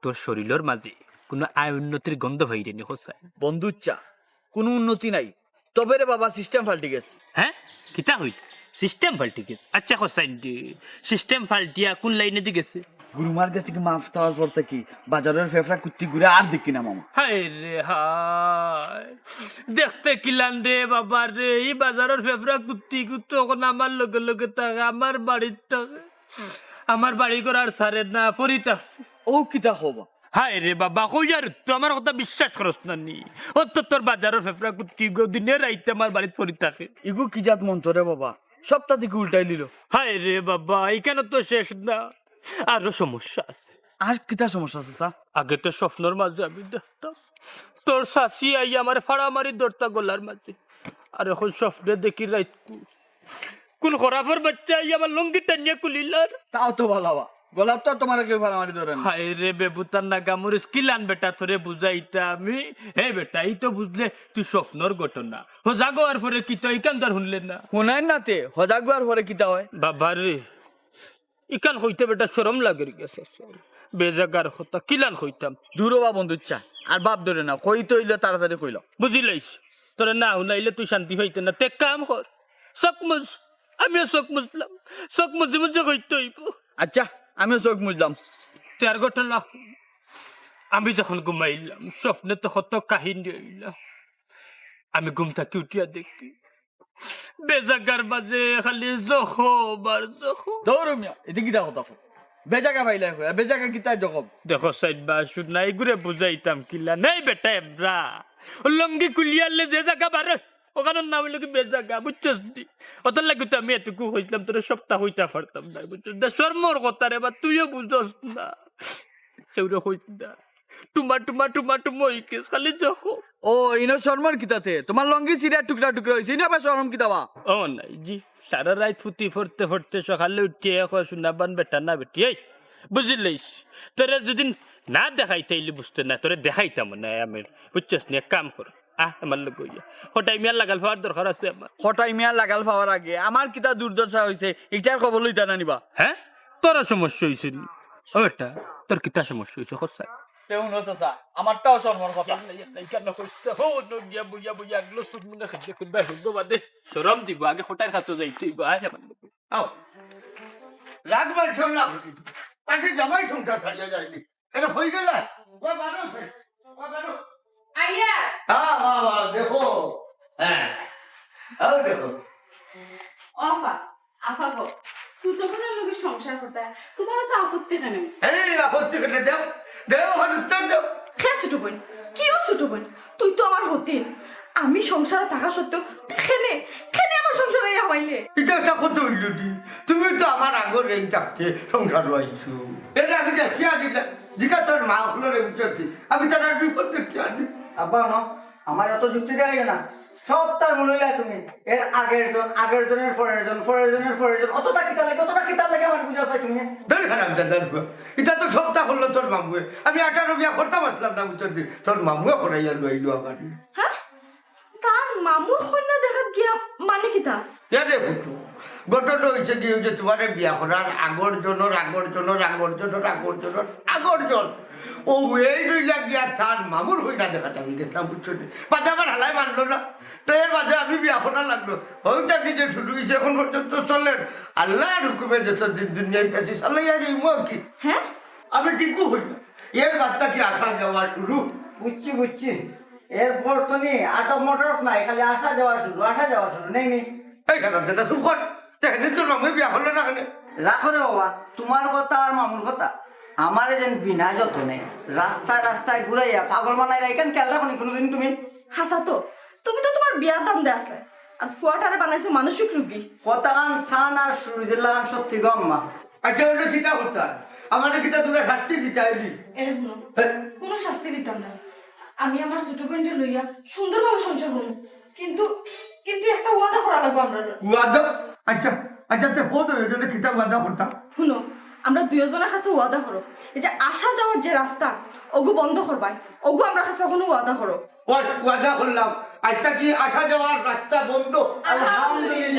তোর শরীলর মাঝে কুনু আয় উন্নতির গন্ধ হইরে নি কছাই? বন্ধুচ্চা, কুনু উন্নতি নাই। তবে রে বাবা, সিস্টেম ফাল্টি গেছে। হ্যাঁ, কিতা হইল? সিস্টেম ফাল্টি গেছে? আচ্ছা কছাই রে, সিস্টেম ফাল্টিয়া কোন লাইনে দি গেছে? গুরুমার গেছ থাকি মাফ চাওয়ার পর থাকি বাজারর ফেফড়া কুত্তি ঘুরে আর দেখি না মামা। হায় রে হায়, দেখতে কিলান রে বাবা রে, ই বাজারর ফেফড়া কুত্তি কুত্তি অখন আমার লগে লগে থাকে, আমার বাড়িত থাকে, আমার বাড়ি ঘর আর ছাড়ে না, পড়ি থাকছে। ও কিতা কও বা? হায় রে বাবা, কইয়ার তো আমার কথা বিশ্বাস করস না নি। অত তোর বাজারর ফেফড়া কুত্তি গো দিনে রাইতে আমার বাড়িত পড়ি থাকে। ইগু কি জাত মন্ত্র রে বাবা, সপ্তাহ থাকি উল্টাই লিল। হায় রে বাবা, ইখানো তো শেষ না, আরো সমস্যা আছে। আর কিতা সমস্যা আছে চাচা? আগে তো স্বপ্নর মাঝে আমি দেখতাম তোর চাচি আইয়া আমার ফাড়া মারি ধরতা গলার মাঝে, আর অখন স্বপ্নে দেখি রাইত কু-, কোন খরাফর বাচ্চা আইয়া আমার লুঙ্গি টানিয়া খুলিলার। তাও তো ভালা বা, গলাত তো তুমারে কেউ ফাড়া মারি ধরে না। হায় রে বেবুতার নাগা মরিস, কিলান বেটা তোরে বুঝাইতা আমি। হে বেটা, ই তো বুঝলে তুই স্বপ্নর ঘটনা। হজাগ অওয়ার পরে কিতা ইখান তো আর হুনলে না। হুনাইন না তে, হজাগ অওয়ার পরে কিতা অয়? বাবা রে, ইখান কইতে বেটা শরম লাগের গেছে। বেজাগার কথা, কিলান কইতাম? দুরো বা বন্ধুচ্চা, আর বাপ ধরে না, কইতে অইলে তাড়াতাড়ি কইলাও। বুঝিলাইছি, তোরে না হুনাইলে তুই শান্তি পাইতে না। তে কাম কর, চোখ মুজ, আমিও চোখ মুজলাম, চোখ মুজি মুজি কইতে অইব। আচ্ছা, আমিও চোখ মুজলাম। তে আর ঘটনা, আমি যখন ঘুমাইলাম, স্বপ্নে তো কত কাহিনী অইল। আমি ঘুম থাকি উঠিয়া দেখি বেজাগার মাঝে খালি জখম আর জখম। ধরো মিয়া, ইতা কিতা কথা কও? বেজাগা পাইলা কই? আর বেজাগা কিতা জখম? দেখো সাইড বা শুন না, ইগুরে বুঝাইতাম কিলা? নাই বেটা এমরা। ও লুঙ্গি খুলিয়ালে যে জাগা বারে, অখানর নাম অইলো কি বেজাগা, বুঝছস নি? অতার লাগি তো আমি এটুকু কইছলাম, তোরে সবতা কইতা পারতাম না, বুঝছস? দে শরমর কথা রে বা, তুইও বুঝছস না। কেউরে কইস না। টুমা টুমা টুমা টুমা অই গেছে, খালি জখম। ও, ইনো শরমর কিতাতে? তুমার লুঙ্গি ছিড়া টুকরা টুকরা অইছে, ইনো আবার শরম কিতা বা? ও নাই জি, সারা রাইত ফুতি ফড়তে ফড়তে সকালে উঠিয়া কয়, "সোনাবান বেটা না বেটি, এই বুঝিলাইছ, তোরে যদি না দেখাইতে অইলে বুঝতে না, তোরে দেখাইতাম না আমি, বুঝছস নি? এক কাম কর, আহ, আমার লগে অইয়া। কটাই মিয়ার লাগাল পাওয়ার দরকার আছে আমার।" কটাই মিয়ার লাগাল পাওয়ার আগে আমার কিতা দুর্দশা অইছে, ইটার খবর লইতা না নি বা? হ্যাঁ, তোরও সমস্যা অইছে নি? ও বেটা, তোর কিতা সমস্যা অইছে, কছাই? তে হুনো চাচা, আমারটাও শরমর কথা। ইয়াল্লা, ইয়াল্লা, ইখান কইছ না। ও, ন গিয়া বইয়া বইয়া আগলো সুদ মনে খাইতে খুলবা, হুনবো বাদে। শরম দিব, আগে কটাইর কাছে যাইতে অইব, আয় আমার লগে। আও। রাগ মানছো না। পার্টি জামাই সংসার ছাড়িয়া যায়নি। এটা হয়ে গেল। ও বারো সে। ও বারো। আইয়া। হ্যাঁ, বাহ, বাহ, দেখো। হ্যাঁ। আও দেখো। ও আফা, আফা গো, ছোট বোনের লগে সংসার করতে তোমার তো আপত্তি কেন? এই আপত্তি কেন? দেও, দেও, ওখানে উত্তর দেও। কে ছোট বোন? কিও ছোট বোন? তুই তো আমার হতিন। আমি সংসারে থাকা সত্ত্বেও তুই কেনে, কেনে আমার সংসারে আইয়া হামাইলে? এটা একটা কথা হইল নি? তুমি তো আমার আগর রেঞ্জ থাকতে সংসার হইছো। এটা আমি যাচ্ছি আর দিলা। জিকা তোর মা হলো রে বুঝছি। আমি তার আর বিপদ দেখতে আনি। আব্বা, না, আমার অত যুক্তি দেওয়া যায় না। সব তার মনে হইলে তুমি। এর আগের জন, আগের জনের পরের জন, পরের জনের পরের জন। অতটা কিতার লাগে, অতটা কিতার লাগে আমার বুঝা চাই তুমি। ধরে খারাপ দাদার ফুয়া। এটা তো সবটা করলো তোর মামুয়ে। আমি আঠারো বিয়া করতাম আসলাম না বুঝছি। তোর মামুয়ে করাইয়া লইলো আমার। হ্যাঁ? তার মামুর কইন্যা দেখাত গিয়া মানে কিতা? এরে পুতু, ঘটনা হইছে কি, ওই যে তোমারে বিয়া করার আগর জনর, আগর জনর, আগর জনর, আগর জনর, আগর জন। ও এই রইলা গিয়া তার মামুর কইন্যা দেখাত আমি গেছিলাম, বুঝছো নি? বাদে আমার হালাই মানলো না। তো এর বাদে আমি বিয়া করা লাগলো। ওইটা কি যে শুরু হইছে এখন পর্যন্ত চলের। আল্লাহর হুকুমে যত দিন দুনিয়ায় আছি, চালাইয়া যাইমু আর কি। হ্যাঁ? আমি ঠিকও হই না। এর বাদটা কি আসা যাওয়া শুরু? বুঝছি, বুঝছি। এরপর তো নি আটক মটক নাই, খালি আসা যাওয়া শুরু, আসা যাওয়া শুরু, নেই, নেই। এই খারাপ দাদা, চুপ কর। তে সেদিন তোর মামুয়ে বিয়া করলো না কেনে? রাখো রে বাবা, তোমার কথা আর মামুর কথা। আমারে যেন বিনা যতনে রাস্তায় রাস্তায় ঘুরাইয়া পাগল বানাই রাখেন, খেয়াল রাখো নি কোনোদিন তুমি? হাছা তো, তুমি তো তোমার বিয়ার দাম দে আছে, আর ফুয়াটারে বানাইছো মানসিক রোগী। কথাখান সান আর সুরুজের লাগান সত্যি গো আম্মা। আচ্ছা, ওটা কিতা হতা? আমারে কিতা তোমরা শাস্তি দিতে আইলি? এরে হুনো, হ্যাঁ? কোনো শাস্তি দিতাম না। আমি আমার ছোট বোনরে লইয়া সুন্দরভাবে সংসার করবো, কিন্তু, কিন্তু একটা ওয়াদা করা লাগবে আমরা। ওয়াদা? আচ্ছা, আচ্ছা, তে কত ওই জন্য কিতা ওয়াদা করতাম? হুনো, আমরা দুইজনের কাছে ওয়াদা করো, এই যে আসা যাওয়ার যে রাস্তা, ওগু বন্ধ করবাই, ওগু আমরা কাছে কোনো ওয়াদা করো। ওই ওয়াদা করলাম, আইজ থাকি আসা যাওয়ার রাস্তা বন্ধ। আলহামদুলিল্লাহ।